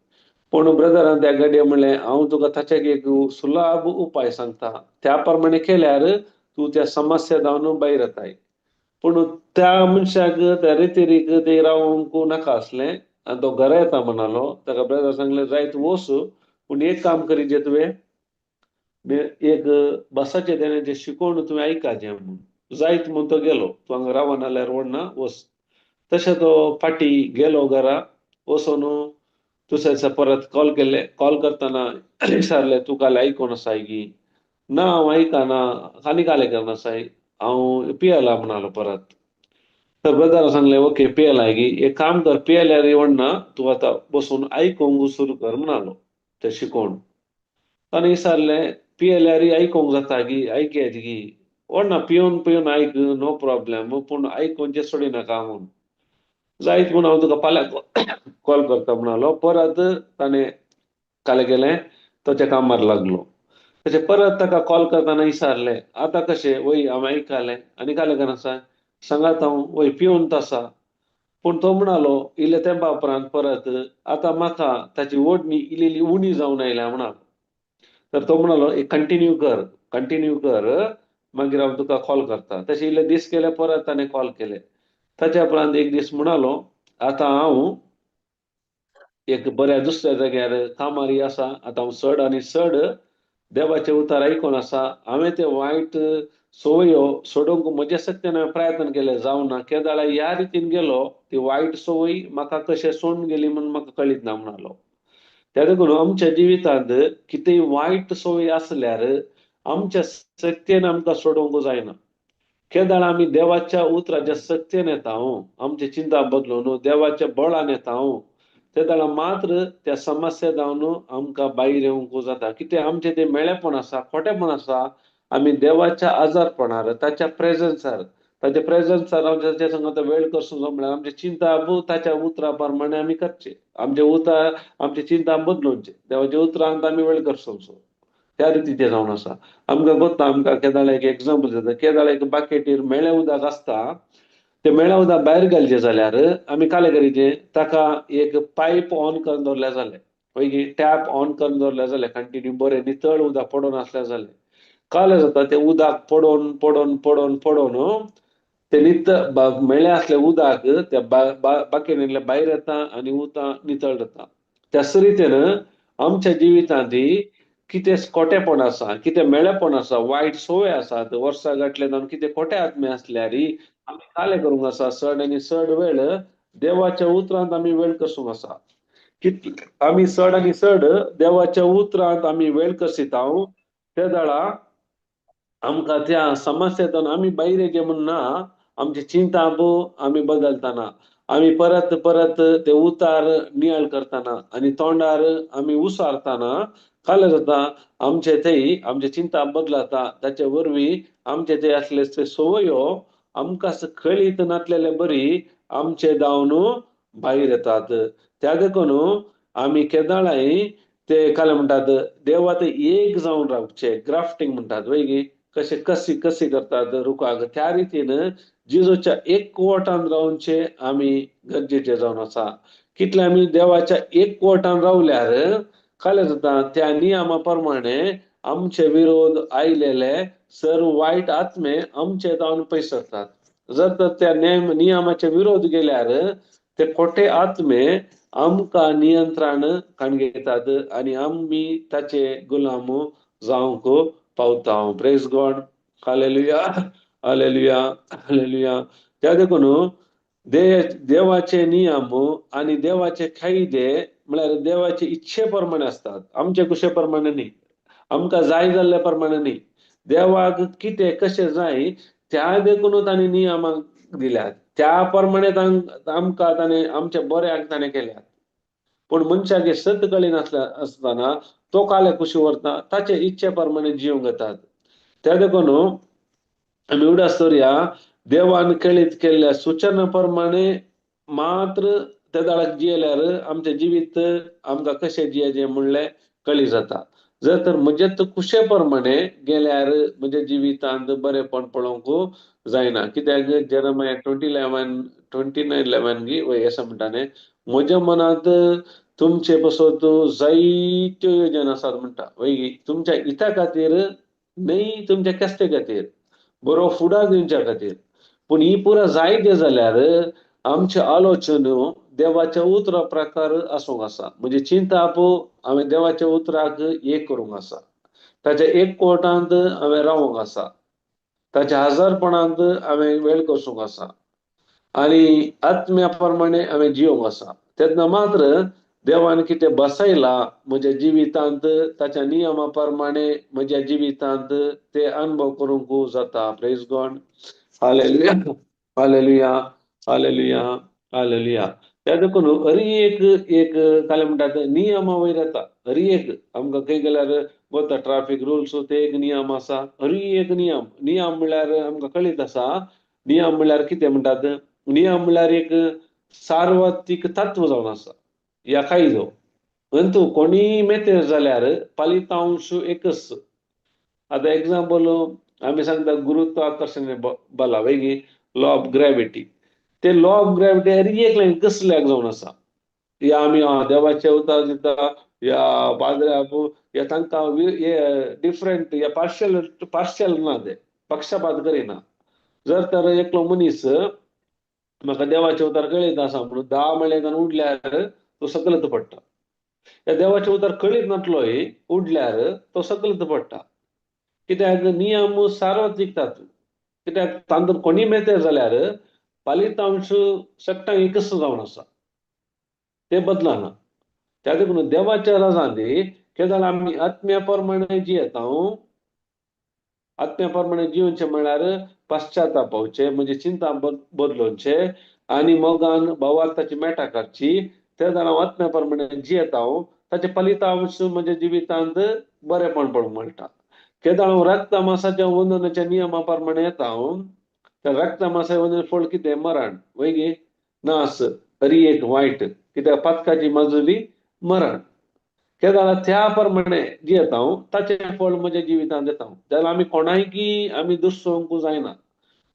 पूण ब्रदरान त्या गडये म्हणलें, हांव तुका ताच्या एक सुलाभ उपाय सांगता, त्या प्रमाणे केल्यार तूं त्या समस्या जावन भायर येताय. पूण त्या मनशाक त्या रितिरीक ते रावंक नाका आसलें आनी तो घरा येता म्हणालो. ताका ब्रदर सांगलें, जायत वच, पूण एक काम करीजे तुवें, एक बसाचें देण्याचें शिकोवन तुवें आयकाचें म्हूण. जायत म्हूण तो गेलो, तूं हांगा रावना जाल्यार व्हडना वच. तशें तो फाटी गेलो घरा, वचून दुसऱ्या दिसा परत कॉल केले. कॉल करतना विचारलें, तूं काल आयकोन आसाय गी? ना हांव आयकना, आनी कालें करना आसाय, हांव पियेला म्हणालो परत. तर ब्रदरान सांगलें, ओके पियेला गी, एक काम कर, पियेल्यार व्हडना, तूं आतां बसून आयकोंक सुरू कर म्हणालो तें शिकोवन. ताणें विचारलें, पियेल्यार आयकोंक जाता गी, आयकयात गी? व्हडना, पिवन पिवन आयक, नो प्रॉब्लेम, पूण आयकोवचें सोडिनाका म्हूण. जायत म्हूण हांव तुका फाल्यां कॉल करता म्हणालो. परत ताणें कालें केलें, ताच्या कामार लागलो. तशें परत ताका कॉल करतना विचारलें, आतां कशें? वय हांवें आयकलें आनी कालें करना आसा सांगात हांव, वय पिवन आसा. पूण तो म्हणालो इल्ले तेंपा उपरांत परत, आतां म्हाका ताची ओडणी इल्ली इल्ली उणी जावन आयल्या म्हणालो. तर तो म्हणालो, एक कंटिन्यू कर, कंटिन्यू कर, मागीर हांव तुका कॉल करता. तशें इल्ले दीस गेले, परत ताणें कॉल केले. ताच्या उपरांत एक दीस म्हणालो, आतां हांव एक बऱ्या दुसऱ्या जाग्यार कामारी आसा, आतां हांव चड आनी चड देवाचें उतर आयकून आसा. हांवें ते वायट संवयो सोडोवंक म्हज्या शक्तीन हांवें प्रयत्न केले, जावना. केदाळा ह्या रितीन गेलो, ती वायट संवय म्हाका कशें सोडून गेली म्हूण म्हाका कळीत ना म्हणालो. त्या देखून आमच्या जिवितांत कितेंय वायट संवय आसल्यार आमच्या शक्तीन आमकां सोडोवंक जायना. केदाळा आमी देवाच्या उतराच्या शक्तीन येता, आमची चिंता बदलून देवाच्या बळान येता, तेदळा मात्र त्या समस्या जावन आमकां भायर येवंक जाता. कितें आमचें तें मेळेपण आसा, खोटेपण आसा, आमी देवाच्या आजारपणार, ताच्या प्रेजन्सार, ताच्या प्रेजन्सार ताच्या संग वेळ करसूं म्हळ्यार आमची चिंता ताच्या उतरा प्रमाणे आमी करचे, आमचे उतर आमची चिंता बदलुचे, देवाच्या उतरांत आमी वेळ करसूं, त्या रितीचें जावन आसा. आमकां गोत्ता, आमकां केदाळा एक एग्जाम्पल दिता. केदाळा एक बाकेटीर मेळ्ळें उदक आसता, ते मेळ्ळें उदक भायर घालचें जाल्यार आमी कालें करीचें, ताका एक पायप ऑन करून दवरल्यार जालें, पयलीं टॅप ऑन करून दवरल्यार जालें, कंटिन्यू बरें नितळ उदक पडून आसल्यार जालें. कालें जाता तें उदक पडोवन पडोवन पडोवन पडोवन ते नित मेळ्ळें आसलें उदक त्या बाकीनीतलें भायर येता आनी उदक नितळ जाता. त्याच रितीन आमच्या जिवितांत कितें खोटेपण आसा, कितें मेळेपण आसा, वायट संवय आसात, वर्सां गांठले जावन कितें खोटे आत्मे आसल्यार आमी कालें करूंक आसा. चड आनी चड वेळ देवाच्या उतरांत आमी वेळ कसूंक आसा. आमी चड आनी चड देवाच्या उतरांत आमी वेळ कसिता ते दाडा आमकां त्या समस्येंतल्यान आमी भायर येचे म्हूण ना. आमची चिंता आमी बदलतना, आमी परत परत ते उतार नियाळ करतना आनी तोंडार आमी उसारतना कालें जाता आमचे थंय आमचे चिंता बदलता. ताचे वरवीं आमचे ते आसले ते संवयो आमकां कळीत नासलेले बरी आमचे धांवन भायर येतात. त्या देखून आमी केदाळाय ते कालें म्हणटात देवा ते एक जावन रावचे, ग्राफ्टींग म्हणटात वय, कशें कसी कसी करतात रुखाक, त्या रितीन जेजूच्या एकवटान रावचे आमी गरजेचे जावन आसा. कितले आमी देवाच्या एकवटान रावल्यार कालें जाता त्या नियमा प्रमाणे आमचे विरोध आयलेले सर्व वायट आत्मे आमचे जावन पयस सरतात. जर तर त्या नियमाचे विरोध गेल्यार ते खोटे आत्मे आमकां नियंत्रण काण घेतात आनी आमी ताचे गुलाम जावंक पावता. Praise God, hallelujah, hallelujah, hallelujah. त्या देखून देवाचे नियम आनी देवाचे कायदे म्हळ्यार देवाचे इच्छे प्रमाणे आसतात, आमचे कुशे प्रमाणे न्ही, आमकां जाय जाल्ले प्रमाणे न्ही. देवाक कितें कशें जाय त्या देखून ताणें नियमां दिल्यात, त्या प्रमाणे आमकां ताणें आमच्या बऱ्याक ताणें केल्यात. पूण मनशाक सत कळी नासल्या आसतना तो काले कुशी व्हरता, ताचे इच्छे प्रमाणे जिवंक येतात. त्या देखून आमी उडास दवरया, देवान कळीत केल्ल्या सुचना प्रमाणे मात्र त्या दाळाक जियेल्यार आमचें जिवीत आमकां कशें जियेचें म्हणलें कळी जाता. जर तर म्हजे कुशे प्रमाणे गेल्यार म्हज्या जिवितांत बरेंपण पळोवंक जायना. कित्याक जेरमाया 29:11 गी वय अशें म्हणटा न्ही, म्हज्या मनांत तुमचे पासत जायत्यो योजना आसात म्हणटा वय, तुमच्या हिता खातीर न्हय, तुमच्या कश्टे खातीर, बरो फुडार दिवच्या खातीर. पूण ही पुरा जायते जाल्यार आमचे आलोचन देवाच्या उतरा प्रकार आसूंक आसा. म्हणजे चिंताप हांवें देवाच्या उतराक एक करूंक आसा, ताच्या एक कोटांत हांवें रावूंक आसा, ताच्या हजारपणांत हांवें वेळ कसूंक आसा आनी आत्म्या प्रमाणे हांवें जिवंक आसा. तेन्ना मात्र देवान कितें बसयला म्हज्या जिवितांत ताच्या नियमा प्रमाणे म्हज्या जिवितांत ते अनुभव करूंक जाता. Praise God, hallelujah, hallelujah, hallelujah, hallelujah. त्या देखून हरी एक एक कालें म्हणटात नियमा वयर येता. हरी एक आमकां खंय गेल्यार वता ट्राफीक रुल्स ते एक नियम आसा. हरी एक नियम, नियम म्हणल्यार आमकां कळीत आसा, नियम म्हणल्यार कितें म्हणटात, नियम म्हणल्यार एक सार्वत्रिक तत्व जावन आसा ह्या कायदो. अंतू कोणीय मेतेर जाल्यार पालितांश एकच. आतां एग्जाम्पल आमी सांगता गुरुत्वाकर्शण बला वय, लॉ ऑफ ग्रॅविटी. ते लॉ ऑफ ग्रॅविटी हरी एकल्यान कसल्याक जावन आसा. या आमी देवाचे अवतार दिता या पाद्र्या या तांकां डिफरंट या पार्शल पार्शल ना, ते पक्षपात करिना. जर तर एकलो मनीस म्हाका देवाचे अवतार कळीत आसा म्हणून 10 म्हळ्यार उडल्यार तो सकलत पडटा. ह्या देवाचे उतार कळीत नातलोय उडल्यार तो सकलत पडटा. कित्याक नियम सार्वत्रिक तत्व. कित्याक तांतूत कोणी मेते जाल्यार पालितांश सगटांक एकच जावन आसा, ते बदलना. त्या देखून देवाच्या राजांत केदळ आमी आत्म्या प्रमाणे जियेता, आत्म्या प्रमाणे जिवनचें म्हळ्यार पश्चातापावचें, म्हणजे चिंता बदलोवचें आनी मोगान भावार्थाची मेटां काडची. ते जाणां हांव आत्म्या प्रमाणे जियेता, ताचें फलितांश म्हज्या जिवितांत बरेंपण पळोवंक मेळटा. केदळ हांव रक्ता मासाच्या वंदनाच्या नियमा प्रमाणे येता, त्या रक्ता मासा वंदन फळ कितें, मरण वय गे, नास, हरी एक वायट, कित्याक पातकाची मजुरी मरण. केदळ त्या प्रमाणे जियेता ताचें फळ म्हज्या जिवितांत येता. जाल्यार आमी कोणायकी आमी दुसरोंक जायना.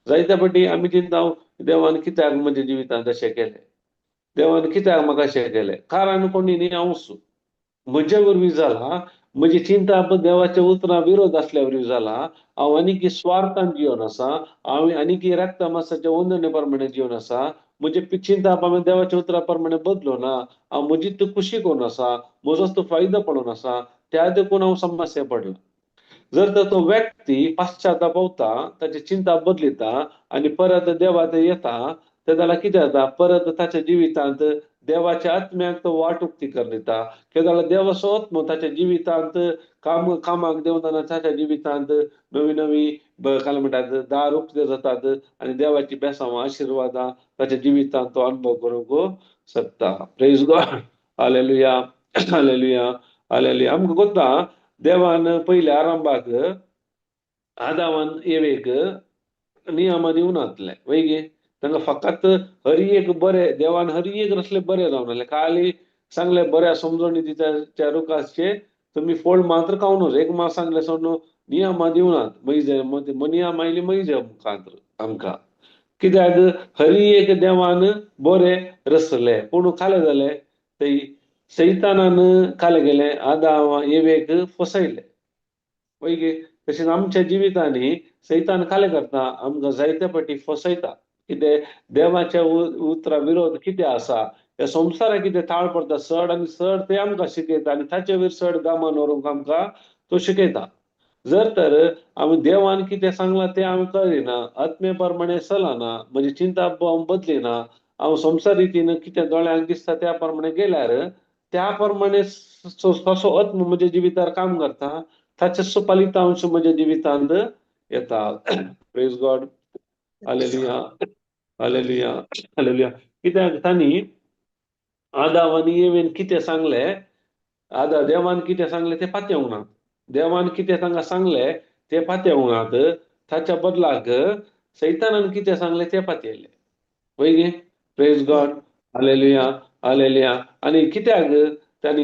जायत्या फावटी आमी चिंता देवान कित्याक म्हज्या जिवितांत अशें केलें, देवान कित्याक म्हाका अशें केलें, कारण कोणी न्ही हांवूच म्हजे वरवीं जाला म्हजी चिंता देवाच्या उतरां विरोध आसल्या वरी जाला. हांव आनीकी स्वार्थान जिवन आसा, हांव आनीकी रक्ता मासाच्या वंदने प्रमाणे जिवन आसा. म्हजे चिंता हांवें देवाच्या उतरा प्रमाणे बदलो ना, हांव म्हजी तूं खुशी करून आसा, म्हजोच तूं फायदो पडून आसा, त्या देखून हांव समस्या पडला. जर तर तो व्यक्ती पाश्चाताप पावता, ताची चिंता बदलिता आनी परत देवा थंय येता, ते जाल्यार कितें जाता, परत ताच्या जिवितांत देवाच्या आत्म्याक तो वाट उक्ती करून दिता. कितें जाल्यार देवाचो आत्मो ताच्या जिवितांत कामाक देंवतना ताच्या जिवितांत नवी नवी काय म्हणटात दार उक्ते जातात आनी देवाची बेसांव आशिर्वादां ताच्या जिवितांत तो अनुभव करूंक शकता. Praise God, hallelujah, hallelujah, hallelujah. आमकां कोत्ता देवान पयले आरंभाक आदावान एवेक नियमां दिवनातले वय गे, तांकां फकत हरी एक बरें देवान हरी एक रसले बरें जावन आसलें, खाली सांगले बऱ्या समजणी दिता त्या रुखाचे तुमी फळ मात्र खावं नजो, एक मात सांगलें सोडून नियमां दिवनात मैजे नियम आयली मैजे मुखांत आमकां. कित्याक हरी एक देवान बरें रसले, पूण खालें जालें थंय सैतानान खालें गेलें आदांव एवेक फसयलें वय गे. तशेंच आमच्या जिवितांनी सैतान खालें करता, आमकां जायते फावटी फसयता. कितें देवाच्या उतरा विरोध कितें आसा, ह्या संवसाराक कितें ताळ पडटा चड आनी चड तें आमकां शिकयता आनी ताचे वयर चड गामान व्हरूंक आमकां तो शिकयता. जर तर आमी देवान कितें सांगलां तें आमी करिना, आत्मे प्रमाणे चलना, म्हजी चिंता बदलिना, हांव संवसार रितीन कितें दोळ्यांक दिसता त्या प्रमाणे गेल्यार त्या प्रमाणे तसो आत्म म्हज्या जिवितार काम करता, ताचे फलितांश म्हज्या जिवितांत येता. Praise God, hallelujah, hallelujah, hallelujah. कित्याक तांणी आदाव आनी एवेन कितें सांगलें, आदा देवान कितें सांगलें तें पातयेवंक ना, देवान कितें तांकां सांगलें तें पातयेवंक नात, ताच्या बदलाक सैतानान कितें सांगलें तें पातयेलें वय गे. प्रेज गॉड, हालेलुया, हालेलुया. आनी कित्याक तांणी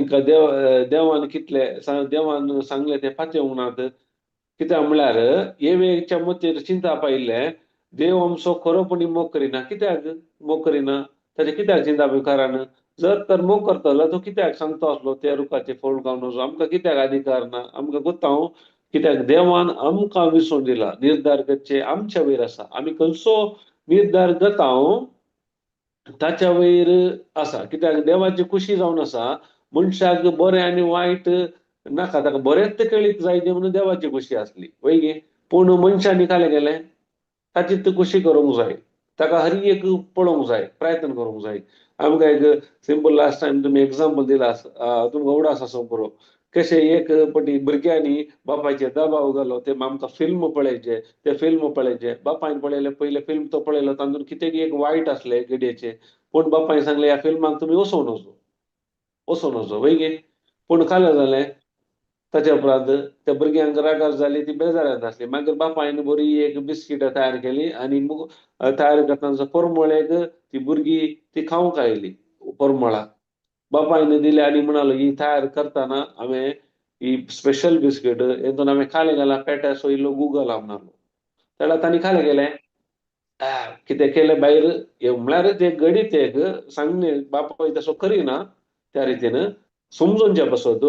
देवान कितले देवान सांगलें तें पातयेवंक नात, कित्याक म्हळ्यार एवेच्या मतीर चिंता पायिल्लें देव आमचो खरोपणी मोग करिना. कित्याक मोग करिना, ताचें कित्याक चिंता कारण जर तर मोग करतलो तो कित्याक सांगतो आसलो त्या रुखाचें फळ खावन वचूं, आमकां कित्याक अधिकार ना, आमकां गोत्तांव कित्याक देवान आमकां विसरून दिला. निर्धार करचे आमच्या वयर आसा, आमी खंयचो निर्धार करता ताच्या वयर आसा. कित्याक देवाची खुशी जावन आसा मनशाक बरें आनी वायट नाका, ताका बरेंच कळीत जाय तें म्हणून देवाची खुशी आसली वय गे. पूण मनशांनी खालें गेलें ताची ती खुशी करूंक जाय, ताका हर एक पळोवंक जाय, प्रयत्न करूंक जाय. आमकां एक सिंपल लास्ट टायम तुमी एग्जाम्पल दिला, तुमकां उडास आसूं पुरो, कशें एक पटी भुरग्यांनी बापायचेर दबाव घालो, ते आमकां फिल्म पळयचे, ते फिल्म पळयचे, बापायन पळयलें पयलें फिल्म तो पळयलो, तातूंत कितें एक वायट आसलें घडयेचें, पूण बापायन सांगलें ह्या फिल्माक तुमी वचूं नजो, वचूं नजो वय गे. पूण खालें जालें ताच्या उपरांत त्या भुरग्यांक रागार जाली, ती बेजारांत आसली. मागीर बापायन बरी एक बिस्किटां तयार केली आनी तयार करतना परमळेक ती भुरगीं ती खावंक आयली परमळाक, बापायन दिले आनी म्हणालो ही तयार करतना हांवें ही स्पेशल बिस्कीट हेतून हांवें खालें घाला पेट्या सो इल्लो गुगल म्हणालो, तेन्ना तांणी खालें गेलें कितें केलें भायर म्हळ्यार ते गणीत एक सांगणे बापाय तसो करिना त्या रितीन समजूनचे पासत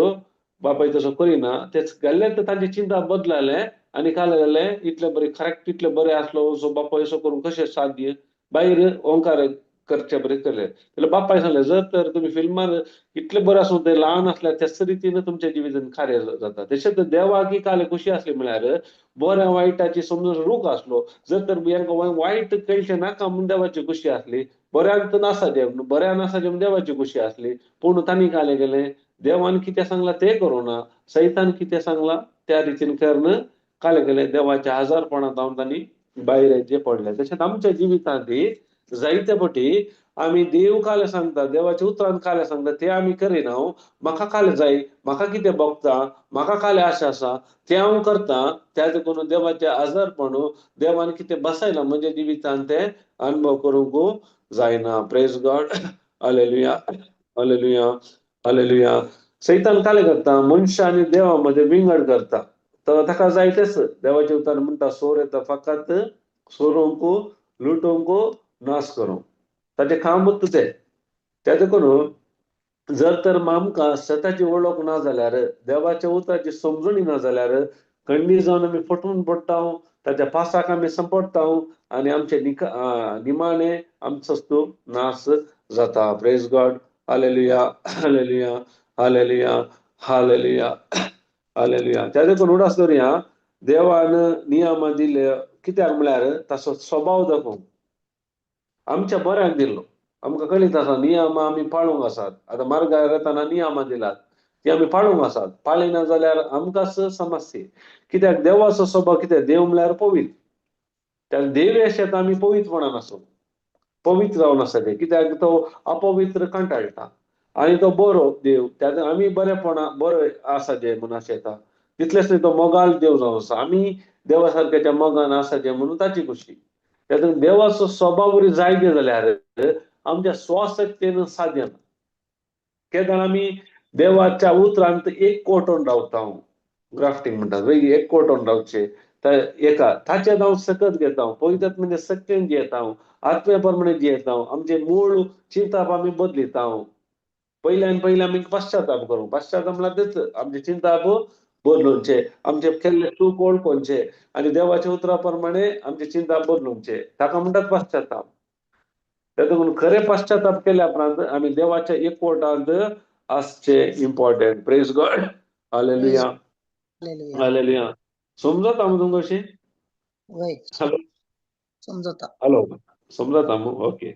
बापाय तसो करिना, तेच गेल्ले तर तांची चिंता बदलालें आनी खालें जालें इतलें बरें करेक्ट इतलें बरें आसलो सो बापाय असो करूंक कशें साध्य, भायर ओंकार करचे बरें केलें. जाल्यार बापाय सांगलें जर तर तुमी फिल्मान इतलें बरें आसूं ते ल्हान आसल्यार त्याच रितीन तुमच्या जिवितान कार्य जाता. तशेंच देवाक काल खुशी आसली म्हळ्यार बऱ्या वायटाची समजून रूख आसलो, जर तर हेंकां वायट कळचें नाका म्हूण देवाची खुशी आसली, बऱ्यांत नासा जें बऱ्या नासा जें देवाची खुशी आसली, पूण तांणी कालें गेलें देवान कितें सांगलां तें करूं ना, सैतान कितें सांगलां त्या रितीन करून कालें गेलें देवाच्या आजारपणांत जावन तांणी भायर जे पडले. तशेंच आमच्या जिवितांत जायते फावटी आमी देव कालें सांगता, देवाच्या उतरान कालें सांगता तें आमी करिना. म्हाका कालें जाय, म्हाका कितें भोगता, म्हाका कालें आशा आसा तें हांव करता, त्या देखून देवाचें आजारपण देवान कितें बसयलां म्हज्या जिवितान तें अनुभव करूंक जायना. Praise God, hallelujah, hallelujah, hallelujah. सैतान कालें करता मनशां आनी देवा मदें विंगड करता, तर ताका जाय तेच. देवाचें उतर म्हणटा सोर येता फकत सोरोवंक, लुटोवंक, नाश करूंक, ताचें कामूच तें. त्या देखून जर तर आमकां सताची वळख ना जाल्यार, देवाच्या उतराची समजणी ना जाल्यार, खंडीत जावन आमी फटून पडटा, ताच्या पासाक आमी संपडटा आनी आमचे निमाणे आमचो तूं नाश जाता. Praise God. Hallelujah, hallelujah, hallelujah, hallelujah, hallelujah. त्या देखून उडास दवरुया, देवान नियमां दिले कित्याक म्हळ्यार ताचो स्वभाव दाखोवंक, आमच्या बऱ्याक दिल्लो. आमकां कळीत आसा नियमां आमी पाळूंक आसात. आतां मार्गार येतना नियमां दिलात, ती आमी पाळूंक आसात. पाळिना जाल्यार आमकांच समस्या. कित्याक देवाचो स्वभाव कित्याक, देव म्हळ्यार पवित्र. त्या देव अशें आमी पवित्रपणान आसूं, पवित्र जावन आसा ते, कित्याक तो अपवित्र कंटाळटा आनी तो बरो देव. त्या आमी बरेपणा बरो आसा जे म्हणून अशें येता. तितलेंच न्ही, तो मोगाळ देव जावन आसा. आमी देवा सारक्याच्या मोगान आसा जे म्हणून ताची खुशी. तातूंत देवाचो स्वभाव बरी जायते जाल्यार आमच्या स्वशक्तेन साध्य ना. केन्ना आमी देवाच्या उतरांत एक कोटोन रावता, ग्राफ्टिंग म्हणटात, एक कोटोन रावचे एका ताचेर हांव सकत घेता, पवित्र म्हणजे सक्तेन जियेता, आत्म्या प्रमाणे जियेता, आमचे मूळ चिंताप आमी बदलिता. पयल्यान पयलीं आमी पश्चाताप करूं. पश्चाताप म्हळ्यार तेच, आमचे चिंताप बदलुचे, आमचे केल्ले चूक वळखोवचे आनी देवाच्या उतरा प्रमाणे आमचे चिंताप बदलुचे, ताका म्हणटात पश्चाताप. तातूंत खरें पश्चाताप केल्या उपरांत आमी देवाच्या एकवटांत आसचे important. Praise God. Hallelujah, hallelujah. समजता मू तुमकां अशें? वय. हॅलो. समजता. हॅलो, समजता मू? ओके.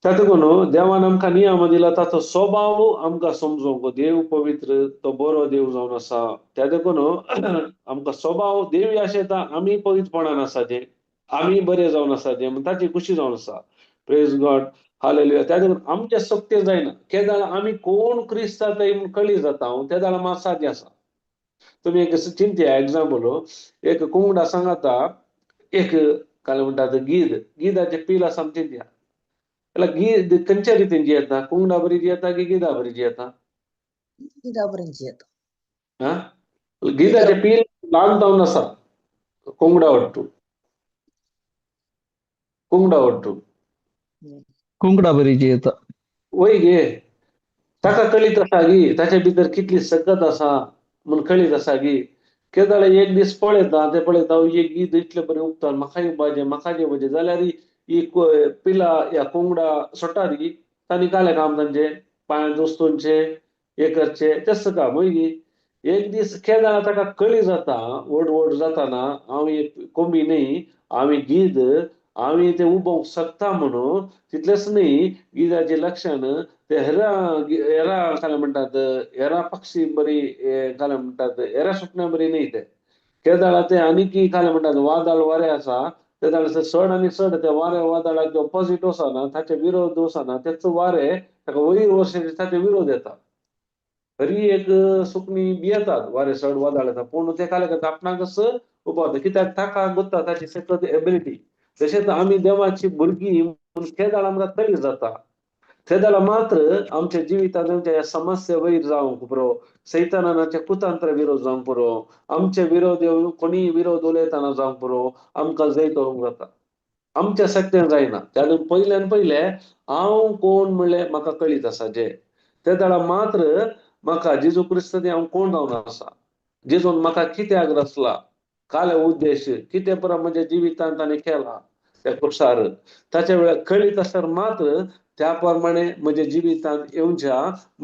तातूंत देवान आमकां नियम दिला, ताचो स्वभाव आमकां समजूंक. देव पवित्र, तो बरो देव जावन आसा. त्या देखून आमकां स्वभाव देव अशें येता, आमी पवित्रपणान आसा जे, आमी बरे जावन आसा जे, म्हण ताची खुशी जावन आसा. Praise God. Hallelujah. त्या देखून आमचे सक्ते जायना. केदाळ आमी कोण क्रिस्त जाता म्हूण कळी जाता, ते जाल्यार मात सादें आसा. तुमी एक चिंतया, एग्जाम्पल, एक कुंगडा सांगाता एक काय म्हणटात गीद, गिदाचें पील आसा आमी चिंतया. जाल्यार गीद खंयच्या रितीन जियेता? कुंगडा बरी जियेता की गिदा बरी जियेता? गिदा बरी जियेता. आं, गिदाचें पील ल्हान जावन आसा कुंगडा वट्टू, कुंगडा वट्टू. कुंकडा बरी जियेता. वय गे, ताका कळीत आसा गी ताच्या भितर कितली सकत आसा म्हूण कळीत आसा गी. केदाळ एक दीस पळयता, ते पळयता एक गीद इतले बरें उगता, म्हाका येवपाचें, म्हाका येवपाचें, जाल्यार ही पिला ह्या कोंगडा सोडटात गी. तांणी कालें काम तांचें, पांय दोस्तोंचे हे करचें तेच काम. वय गी, एक दीस केदाळ ताका कळी जाता, व्हड व्हड जाताना, हांव एक कोंबी न्ही, हांव एक गीद, हांव तें उबोवंक शकता म्हणून. तितलेंच न्ही, गिदाचें लक्षण ते हेरा हेरा काय म्हणटात, हेरा पक्षी बरी काय म्हणटात, हेरा सुकण्या बरी न्ही ते. केदाळा ते आनीक काय म्हणटात, वादळ वारें आसा ते जाल्यार चड आनी चड ते वारें वादळाक ऑपोजीट वचना, ताचे विरोध वचना, तेच वारें ताका वयर वर्स ताचे विरोध येता. हरी एक सुकणी भियेतात वारें चड वादळ येता, पूण ते काय करता, आपणाकच उबो, कित्याक ताका गुत्ता ताची सकत एबिलिटी. तशेंच आमी देवाची भुरगीं म्हूण केदाळ आमकां कळी जाता, तेदाळा मात्र आमच्या जिवितांत आमच्या ह्या समस्या वयर जावंक पुरो, सैतानाच्या कुतंत्र विरोध जावंक पुरो, आमचे विरोध येवन कोणीय विरोध उलयतना जावंक पुरो, आमकां जैत व्हरूंक जाता. आमच्या शक्तेन जायना. त्या पयल्यान पयले हांव कोण म्हणलें म्हाका कळीत आसा जे, तेदाळा मात्र म्हाका जेजू क्रिस्त हांव कोण जावन आसा, जेजून म्हाका कित्याक रचला, काले उद्देश कितें पुरो म्हज्या जिवितांत ताणें केला त्या कुर्सार, ताच्या वेळार कळीत आसल्यार मात्र त्या प्रमाणे म्हज्या जिवितांत येवच्या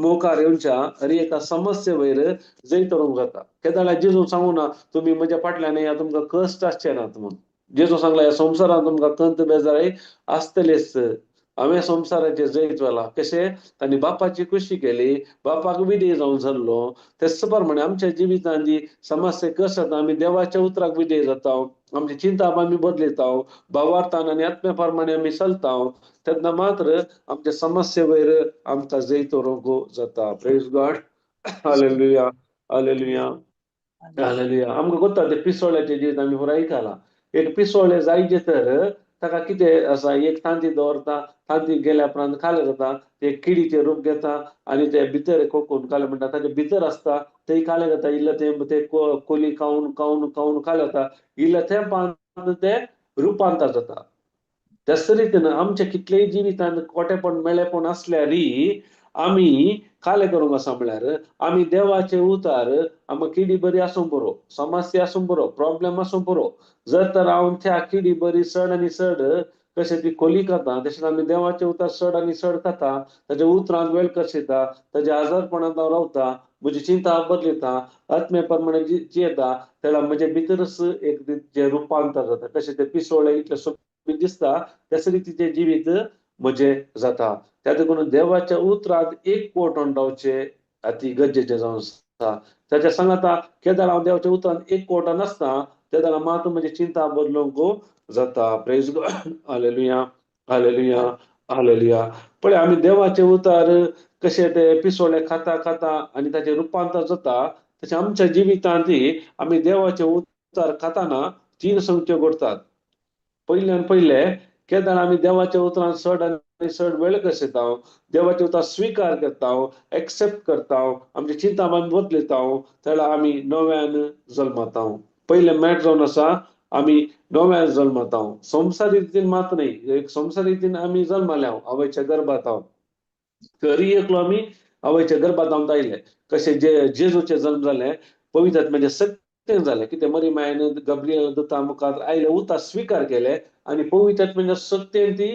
मुखार येवच्या हर एका समस्ये वयर जैत व्हरूंक जाता. केदाळा जेजून सांगू ना तुमी म्हज्या फाटल्यान या तुमकां कश्ट आसचे नात म्हूण. जेजू सांगला ह्या संवसारांत तुमकां कंत बेजाराय आसतलेच, हांवें संवसाराचेर जैत व्हेलां. कशें? तांणी बापाची खुशी केली, बापाक विधेय जावन सरलो. तेच प्रमाणे आमच्या जिवितांत जी समस्या कश्ट जाता, आमी देवाच्या उतराक विधेय जाता, आमची चिंताप आमी बदलिता, भावार्थान आनी आत्म्या प्रमाणे आमी चलता, तेन्ना मात्र आमच्या समस्ये वयर आमकां जैत व्हरूंक जाता. Praise God. Hallelujah, hallelujah, hallelujah. आमकां कोत्ता ते पिसोळ्याचे जिवीत आमी पुराय आयकलां. एक पिसोळे जायचे तर ताका कितें आसा, एक तांती दवरता, तांती गेल्या उपरांत कालें जाता, ते किडीचें रूप घेता आनी ते भितर कोकून कालें म्हणटा ताचे भितर आसता, थंय कालें जाता, इल्लें तें ते कोली खावन खावन खावन कालें जाता, इल्लें तेंपान ते रुपांतर जाता. त्याच रितीन आमच्या कितलेय जिवितांत कोटेपण मेळेपण आसल्यारय आमी काले करूंक आसा म्हळ्यार आमी देवाचे उतार आमकां किडी बरी आसूंक बरो, समस्या आसूंक बरो, प्रॉब्लेम आसूंक बरो, जर तर हांव त्या किडी बरी चड आनी चड कशें ती खोली खाता तशेंच आमी देवाचे उतार चड आनी चड खाता, ताच्या उतरांत वेळ कशेता, ताज्या आजारपणांत हांव रावता, म्हजी चिंता बदलता, आत्मे प्रमाणे जियेता, तेन्ना म्हजे भितरच एक जें रुपांतर जाता. कशें तें पिसोळें इतलें सोबीत दिसता त्याच रितीचें जिवीत म्हजें जाता. त्या देखून देवाच्या उतरांत एक कोटोन रावचें अती गरजेचें जावन आसा. ताच्या सांगाता केदार हांव देवाच्या उतरांत एक कोटो नासता तेन्ना मात म्हजी चिंता बदलूंक जाता. Praise God, hallelujah, hallelujah, hallelujah. पळय आमी देवाचे उतार कशें ते पिसोळे खाता खाता आनी ताचें रुपांतर जाता, तशें आमच्या जिवितांत आमी देवाचे उतार खाताना तीन संगत्यो घडटात. पयल्यान पयले केन्ना आमी देवाच्या उतरान चड आनी चड वेळ कसयता, देवाचे उतर स्विकार करता, एक्सेप्ट करता, आमची चिंता आमी बदलता, तेन्ना आमी नव्यान जल्मता. पयलें मॅट जावन आसा आमी नव्यान जल्मता. संवसारी रितीन मात न्हय, एक संवसारी रितीन आमी जल्मल्या आवयच्या गर्भात, तरी एकलो आमी आवयच्या गर्भात आमकां आयले. कशें जे जेजूचे जल्म जाले पवित्र म्हणजे सत्य जालें, कितें मरी मायन गब्रियल दुता मुखार आयले, उतर स्विकार केले आनी पवित्र म्हणजे सत्यन ती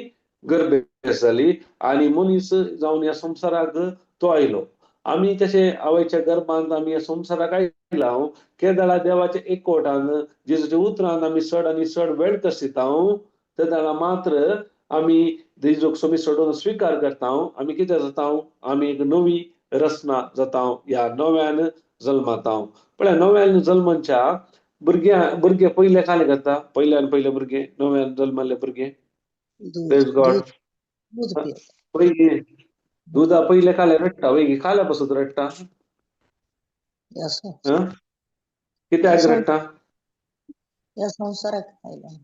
गर्भेस्त जाली आनी मनीस जावन ह्या संवसाराक तो आयलो. आमी तशें आवयच्या गर्भांत आमी ह्या संवसाराक आयला, केदळा देवाच्या एकवटान जेजूच्या उतरान आमी चड आनी चड वेळ कसिता, तेन्ना मात्र आमी जेजूक सोमी सोडून स्विकार करता, आमी कितें जाता, आमी एक नवी रचना जाता, ह्या नव्यान जल्माता. पळय नव्यान जल्मच्या भुरग्या भुरगे पयले खाले करता, पयल्यान पयले भुरगे नव्यान जल्मल्ले भुरगे, प्रेज गॉड, पयली दुदा पयले खाले रडटा, वय खाल्या पासून रडटा, कित्याक रडटा? ह्या संवसाराक आयला,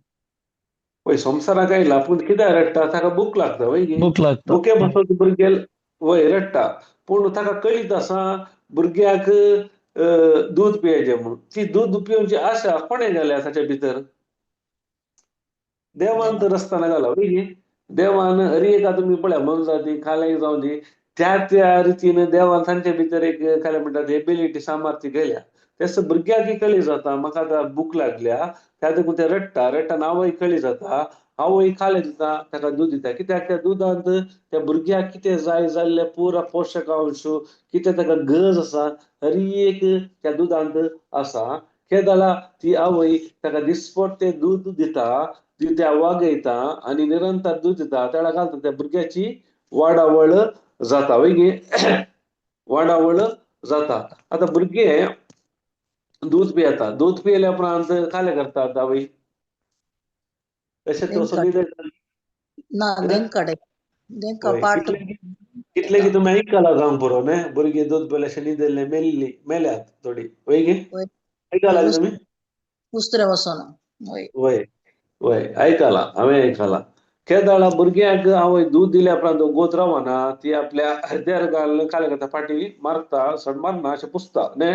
वय संवसाराक आयला पूण कित्याक रडटा? ताका भूक लागता, वय भूक लागता, भुके पासून भुरगे वय रडटा, पूण ताका कळीत आसा भुरग्याक दूद पियेचें म्हणून. ती दूद पिवची आशा कोणें घाल्या ताच्या भितर? देवान तर रस्ताना घाला, वय देवान हरी एका तुमी पळया मनजाती खाल्याक जावं दी त्या त्या रितीन देवान तांचे भितर एक खाल्या म्हणटा एबिलिटी सामर्थ्य घाल्या. तेस भुरग्याक कळी जाता म्हाका आतां भूक लागल्या, त्या देखून ते रडटा, रडटा आवय कळी जाता, आवय खाले दिता ताका दूद दिता, कित्याक त्या दुदांत त्या भुरग्याक कितें जाय जाल्ले पुरा पोशक अंश कितें ताका गरज आसा हरी एक त्या दुदांत आसा. केदाला ती आवय ताका दिसपट तें दूद दिता, ती त्या वागयता आनी निरंतर दूद दिता, तेळा घालता त्या भुरग्याची वाडावळ जाता, वय वाडावळ जाता. आतां भुरगे दूद पियेता, दूद पियेल्या उपरांत खालें करतात आवय तशें ना कितले की तुमी आयकलां जावंक पुरो न्ही, भुरगीं दूद पिले अशें न्हिदल्ले मेल्ली मेल्यात थोडी, वय गे आयकलां तुमी? उस्त्रे वचोन वय वय आयकलां, हांवें आयकलां. केदाळा भुरग्यांक आवय दूद दिल्या उपरांत गोत रावना, ती आपल्या हृदयार घालून खालें करता, फाटी मारता, सड मारना अशें पुसता न्ही,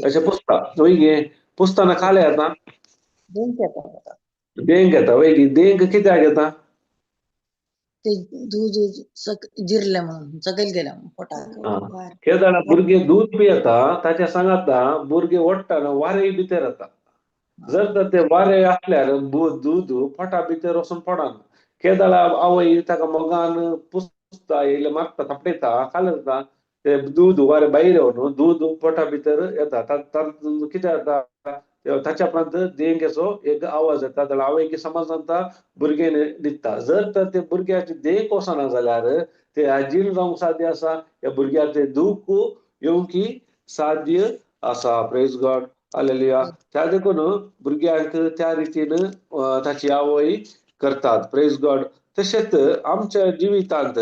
अशें पुसता, वय गे पुसतना खालें येता देंक येता, वय गे देंक कित्याक येता? ते दूद जिरलें म्हणून सकयल गेलें पोटाक. केदाळा भुरगे दूद पियेता ताच्या सांगाता भुरगे ओडटाना वारें भितर येता, जर तर ते वारें आसल्यार दूद पोटा भितर वचून पडना. केदाळा आवय ताका मोगान पुसता, येयले मारता, थापटयता, खालें जाता, ते दूद वारें भायर येवन दूद पोटा भितर येता, तातूंत कितें जाता ताच्या उपरांत देंकेचो एक आवाज येता, जाल्यार आवयक समज जाता भुरगें न्हिदता. जर तर ते भुरग्याचे देंक वचना जाल्यार ते आजीर्ण जावंक साध्य आसा, ह्या भुरग्याचे दूख येवंक साध्य आसा. Praise God, hallelujah. त्या देखून भुरग्यांक त्या रितीन ताची आवय करतात. Praise God. तशेंच आमच्या जिवितांत,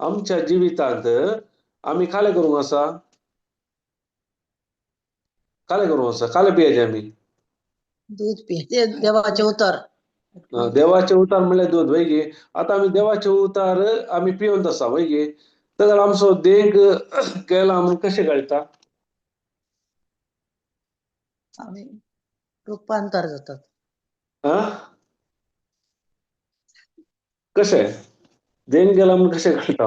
आमच्या जिवितांत आमी खालें करूंक आसा, खालें करूंक आसा, खालें पियेचें आमी दूद पिये, देवाचें उतर, देवाचें उतार म्हणल्यार दूद, वय गे. आतां आमी देवाचें उतार आमी पिवंत आसा, वय गे, जाल्यार आमचो देंक केला म्हूण कशें कळटा? आमी रुपांतर जातात. कशें देंक गेला म्हूण कशें कळटा?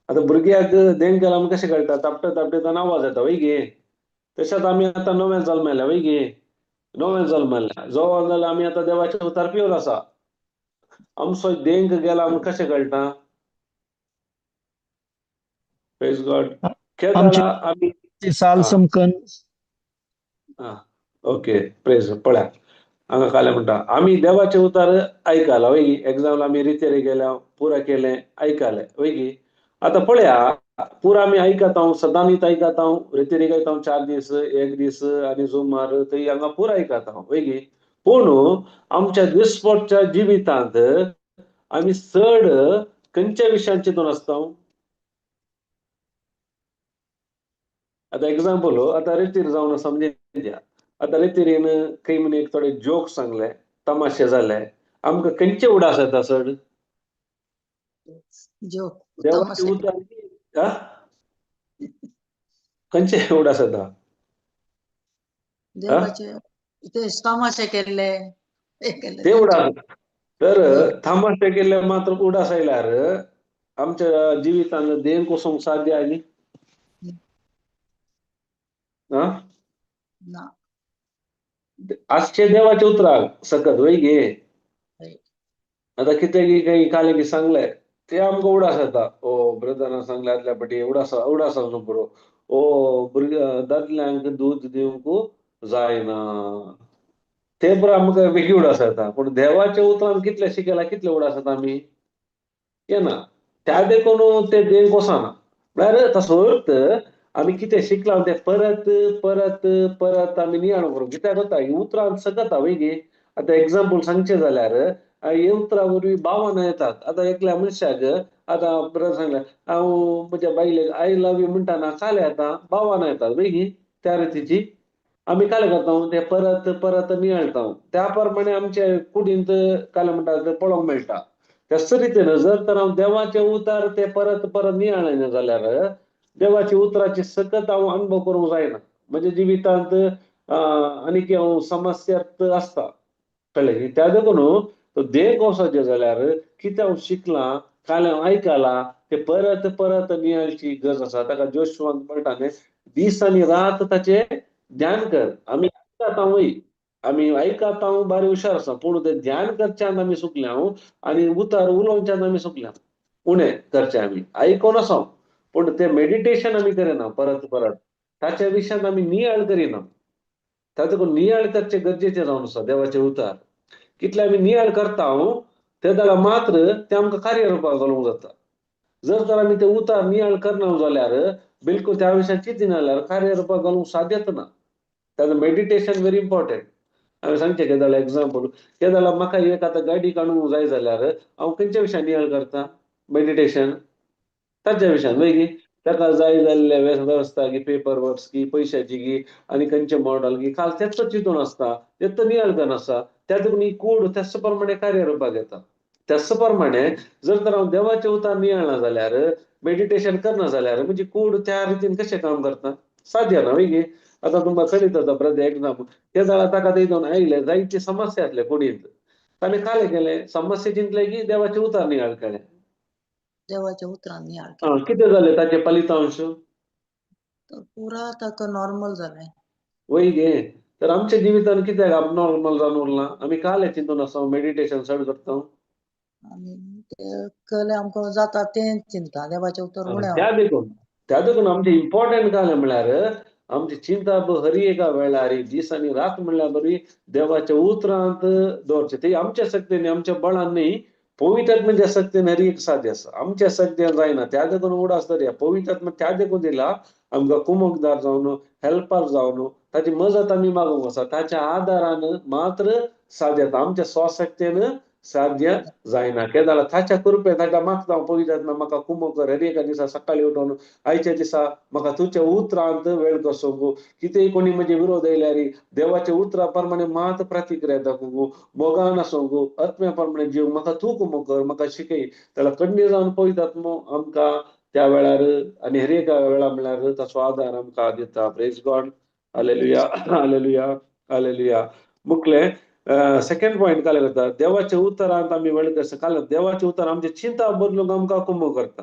आतां भुरग्याक देंग केला म्हूण कशें कळटा? तापटे तापटेताना आवाज येता वय गे. तशेंच आमी आतां नवें जल्मेल्या वय गे, नवें जल्मल्या जो जाल्यार आमी आतां देवाचें उतार प्योर आसा. आमचो देंक गेला म्हूण कशें कळटा? प्रेज गॉड. आमची केदाळा आमी साल आं समकन. आं ओके, प्रेज. पळया हांगा कालें म्हणटा आमी देवाचें उतार आयकला वय गी. एग्जाम्पल आमी रितेर गेल्या, पुरा केलें, आयकलें वय गी. आतां पळया पुरा आमी आयकता, सदांनीच आयकता, रितेर गायता 4 दीस 1 दीस आनी जुमार थंय हांगा पुरा आयकता वय गी. पूण आमच्या दिसपटच्या जिवितांत आमी चड खंयच्या विशयान चिंतून आसता? आतां एग्जाम्पल, आतां रेतीर जावन समजून द्या. आतां रेतिरीन खंय म्हण एक थोडे जोक सांगले, तमाशे जाले, आमकां खंयचे उडास येता चड? जोक देवाचे तमाशे. उतर खंयचे उडास येता? देवाचे ते तमाशे केल्ले, हे केल्ले ते उडास. तर जोक. तमाशे केल्ले मात्र उडास आयल्यार आमच्या जिवितान देण कोसोंक साध्य आहे न्ही? ना. आजचे देवाचे उतराक सकत वय गे. हय. आतां कितें की काही काले की सांगले ते आमकां उडास येता. ओ ब्रदरान सांगले आदल्या पटी उडास उडास आसूं पुरो. ओ भुरग्यां दादल्यांक दूद दिवंक जायना, ते पुरो आमकां बेगी उडास येता. पूण देवाच्या उतरान कितले शिकयला, कितले उडास येता आमी येना. त्या देखून ते देव कोसना. म्हळ्यार तसो अर्थ आमी कितें शिकलां तें परत परत परत आमी नियाळ करूं. कित्याक जाता ही उतरां सकता वय गे. आतां एग्जाम्पल सांगचें जाल्यार ही उतरां वरवीं भावना येतात. आतां एकल्या मनशाक आतां ब्रदर सांगलें हांव म्हज्या बायलेक I love you म्हणटाना काल येता, भावना येतात वय गी. त्या रितीची आमी काल करता ते परत परत नियाळता, त्या प्रमाणे आमचे कुडींत काल म्हणटा ते पळोवंक मेळटा. त्याच रितीन जर तर हांव देवाचे उतार ते परत परत नियाळना जाल्यार देवाची उतराची सकत हांव अनुभव करूंक जायना. म्हज्या जिवितांत आनीक हांव समस्यात आसता, कळ्ळें न्ही? त्या देखून तो देह वचपाचें जाल्यार कितें हांव शिकलां, काल हांव आयकलां ते परत परत नियाळची गरज आसा. ताका जोशवान म्हणटा न्ही, दीस आनी रात ताचें ध्यान कर. आमी आयकता वय, आमी आयकता बारी हुशार आसा, पूण तें ध्यान करच्यान आमी चुकल्या आनी उतार उलोवच्यान आमी चुकल्या. उणें करचें आमी आयकोन आसा, पूण तें मेडिटेशन आमी करिना परत परत, ताच्या विशयान आमी नियाळ करिना. ताका नियाळ करचें गरजेचें जावन आसा. देवाचें उतार कितले आमी नियाळ करता ते जाल्यार मात्र तें आमकां कार्य रुपाक घालूंक जाता. जर तर आमी ते उतार नियाळ करना जाल्यार बिलकूल त्या विशयान चिंतिना जाल्यार कार्य रुपाक घालूंक साध्यच ना. ताका मेडिटेशन व्हेरी इम्पॉर्टंट. हांवें सांगचें केदाळा एग्जाम्पल, केदाळा म्हाका एक आतां गाडी काडूंक जाय जाल्यार हांव खंयच्या विशयान नियाळ करता? मेडिटेशन ताच्या विशयान वय गी. ताका जाय जाल्ले वेवस्था की पेपर वर्क्स की पयशाची की आनी खंयचें मॉडल की काल तेच चिंतून आसता, तेच नियाळ करून आसता. त्या देखून ही कूड त्याच प्रमाणे कार्य रुपाक येता. त्याच प्रमाणे जर तर हांव देवाचें उतार नियाळना जाल्यार, मेडिटेशन करना जाल्यार म्हजी कूड त्या रितीन कशें काम करता? साध्य ना वय गी. आतां तुमकां कळीत आसा ब्रदर एग्जाम्पल, ते जाल्यार ताका थंय दोन आयले जायते समस्या आसले कुडींत, ताणें कालें केलें समस्या चिंतले की देवाचें उतार नियाळ केलें. देवाच्या उतरान नियाळ केलें. कितें जालें ताचें फलितांश? तर पुरा ताका नॉर्मल जालें. वय गे. तर आमच्या जिवितान कित्याक अबनॉर्मल जावन उरलां? आमी कालें चिंतून आसा, मेडिटेशन चड करता. आनी ते केलें आमकां जाता तें चिंता, देवाचें उतर उणें. त्या देखून आमचें इम्पॉर्टंट कालें म्हळ्यार आमची चिंता हरी एका वेळार दीस आनी रात म्हणल्यार बरी देवाच्या उतरांत दवरचें. ती आमच्या शक्तीन आमच्या बळान न्ही, पवित्रात्म्याच्या शक्तीन हरी एक साध्य आसा. आमच्या शक्तीन जायना. त्या देखून उडास दरया पवित्रात्मा त्या देखून दिला आमकां कुमकदार जावन, हेल्पर जावन, ताची मजत आमी मागूंक आसा. ताच्या आदारान मात्र साध्य जाता, आमच्या स्वशक्तीन साध्य जायना. केदाळा ताच्या कृपेन ताका मागता हांव पवित्रात्मा म्हाका कुमक कर. हर एका दिसा सकाळीं उठोवन आयच्या दिसा म्हाका तुज्या उतरांत वेळ कसोवंक, कितेंय कोणी म्हजे विरोध आयल्यार देवाच्या उतरा प्रमाणे मात प्रतिक्रिया दाखोवंक, मोगान आसूंक, आत्म्या प्रमाणे जिवंक म्हाका तूं कुमक कर, म्हाका शिकय. जाल्यार खंडीत जावन पवित्रात्मो आमकां त्या वेळार आनी हर एका वेळा म्हळ्यार ताचो आदार आमकां दिता. Praise God. Hallelujah, hallelujah, hallelujah. मुखलें सेकंड पॉयंट काल करता, देवाच्या उतरांत आमी वेळ कसो काल देवाच्या उतर आमचे चिंता बदलूंक आमकां कुमक करता.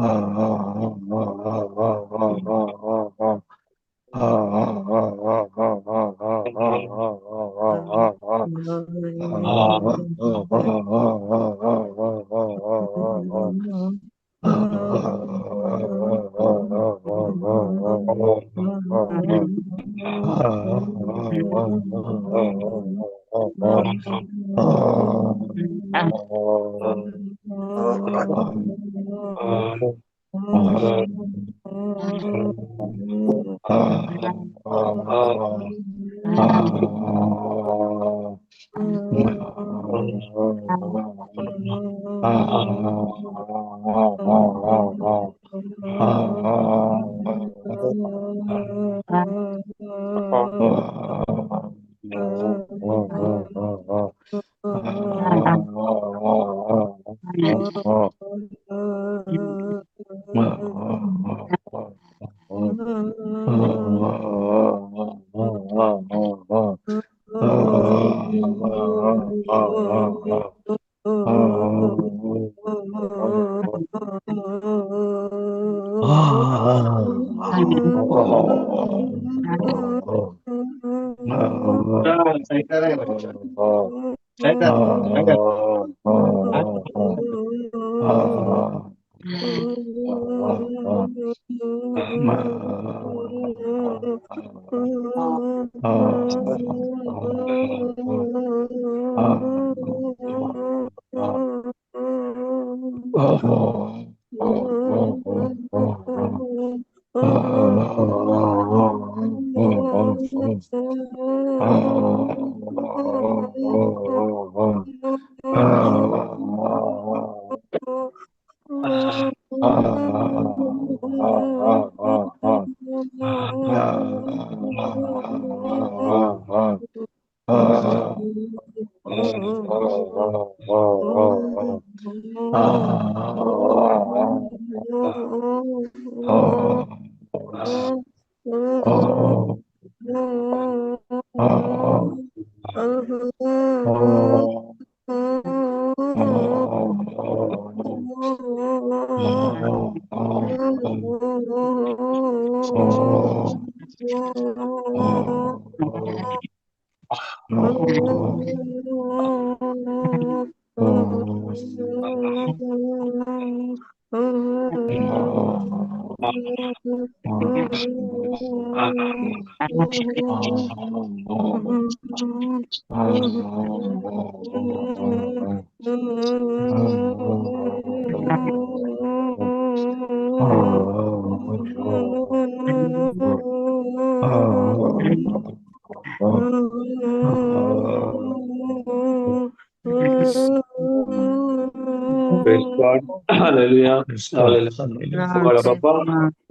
बाबा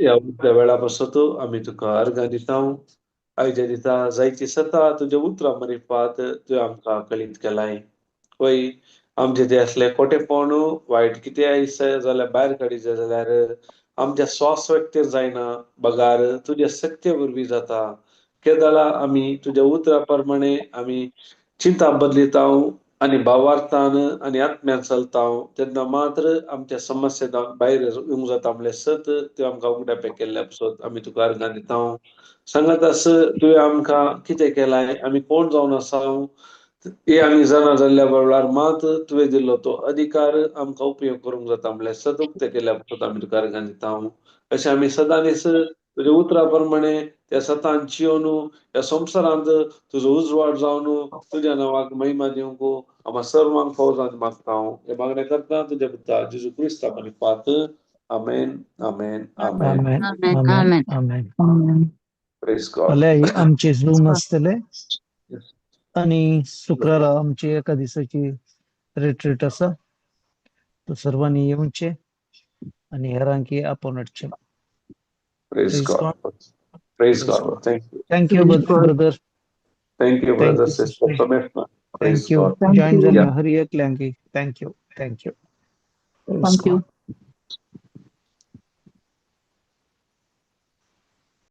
ह्या वेळा पासत आमी तुका अर्गां दिता. आयच्या दिसा जायती सता तुज्या उतरां मारिफात तुवें आमकां कळीत केलाय. वय आमचे ते असले खोटेपण वायट कितें आयस जाल्यार भायर काडीचे जाल्यार आमच्या स्वास व्यक्त जायना बगार तुज्या सत्य वरवीं जाता. केदळा आमी तुज्या उतरा प्रमाणे आमी चिंता बदलिता आनी भावार्थान आनी आत्म्यान चलता तेन्ना मात्र आमच्या समस्या भायर येवंक जाता म्हणल्यार सत त्यो आमकां उगडापे केल्ल्या पासत आमी तुका अर्गां दिता. सांगात आस तुवें आमकां कितें केलाय, आमी कोण जावन आसा हे आमी जाणा जाल्ल्या वेळार मात तुवें दिल्लो तो अधिकार आमकां उपयोग करूंक जाता म्हणल्यार सत उक्तें केल्या पासत आमी तुका अर्गां दिता. अशें आमी सदांच तुज्या उतरा प्रमाणे त्या सतान जियोन ह्या संवसारांत तुजो उजवाड जावन तुज्या नांवाक महिमा दिवंक आमकां सर्वांक फौजान मागता. हांव हे मागणें करता तुज्या पुता जेजू क्रिस्ता मारिफात. आमेन आमेन आमेन. आमेन आमेन आमेन. Praise God. फाल्यां आमचे झूम आसतले आनी शुक्रारा आमची एका दिसाची रिट्रीट आसा. तो सर्वांनी येवचे आनी हेरांकी आपोवन हाडचें. Praise God. Praise God. Thank you. Thank you brother. Thank you brother sister. Thank you. Join जाल्ल्या हर एकल्यांकी thank you. Thank you. Thank you.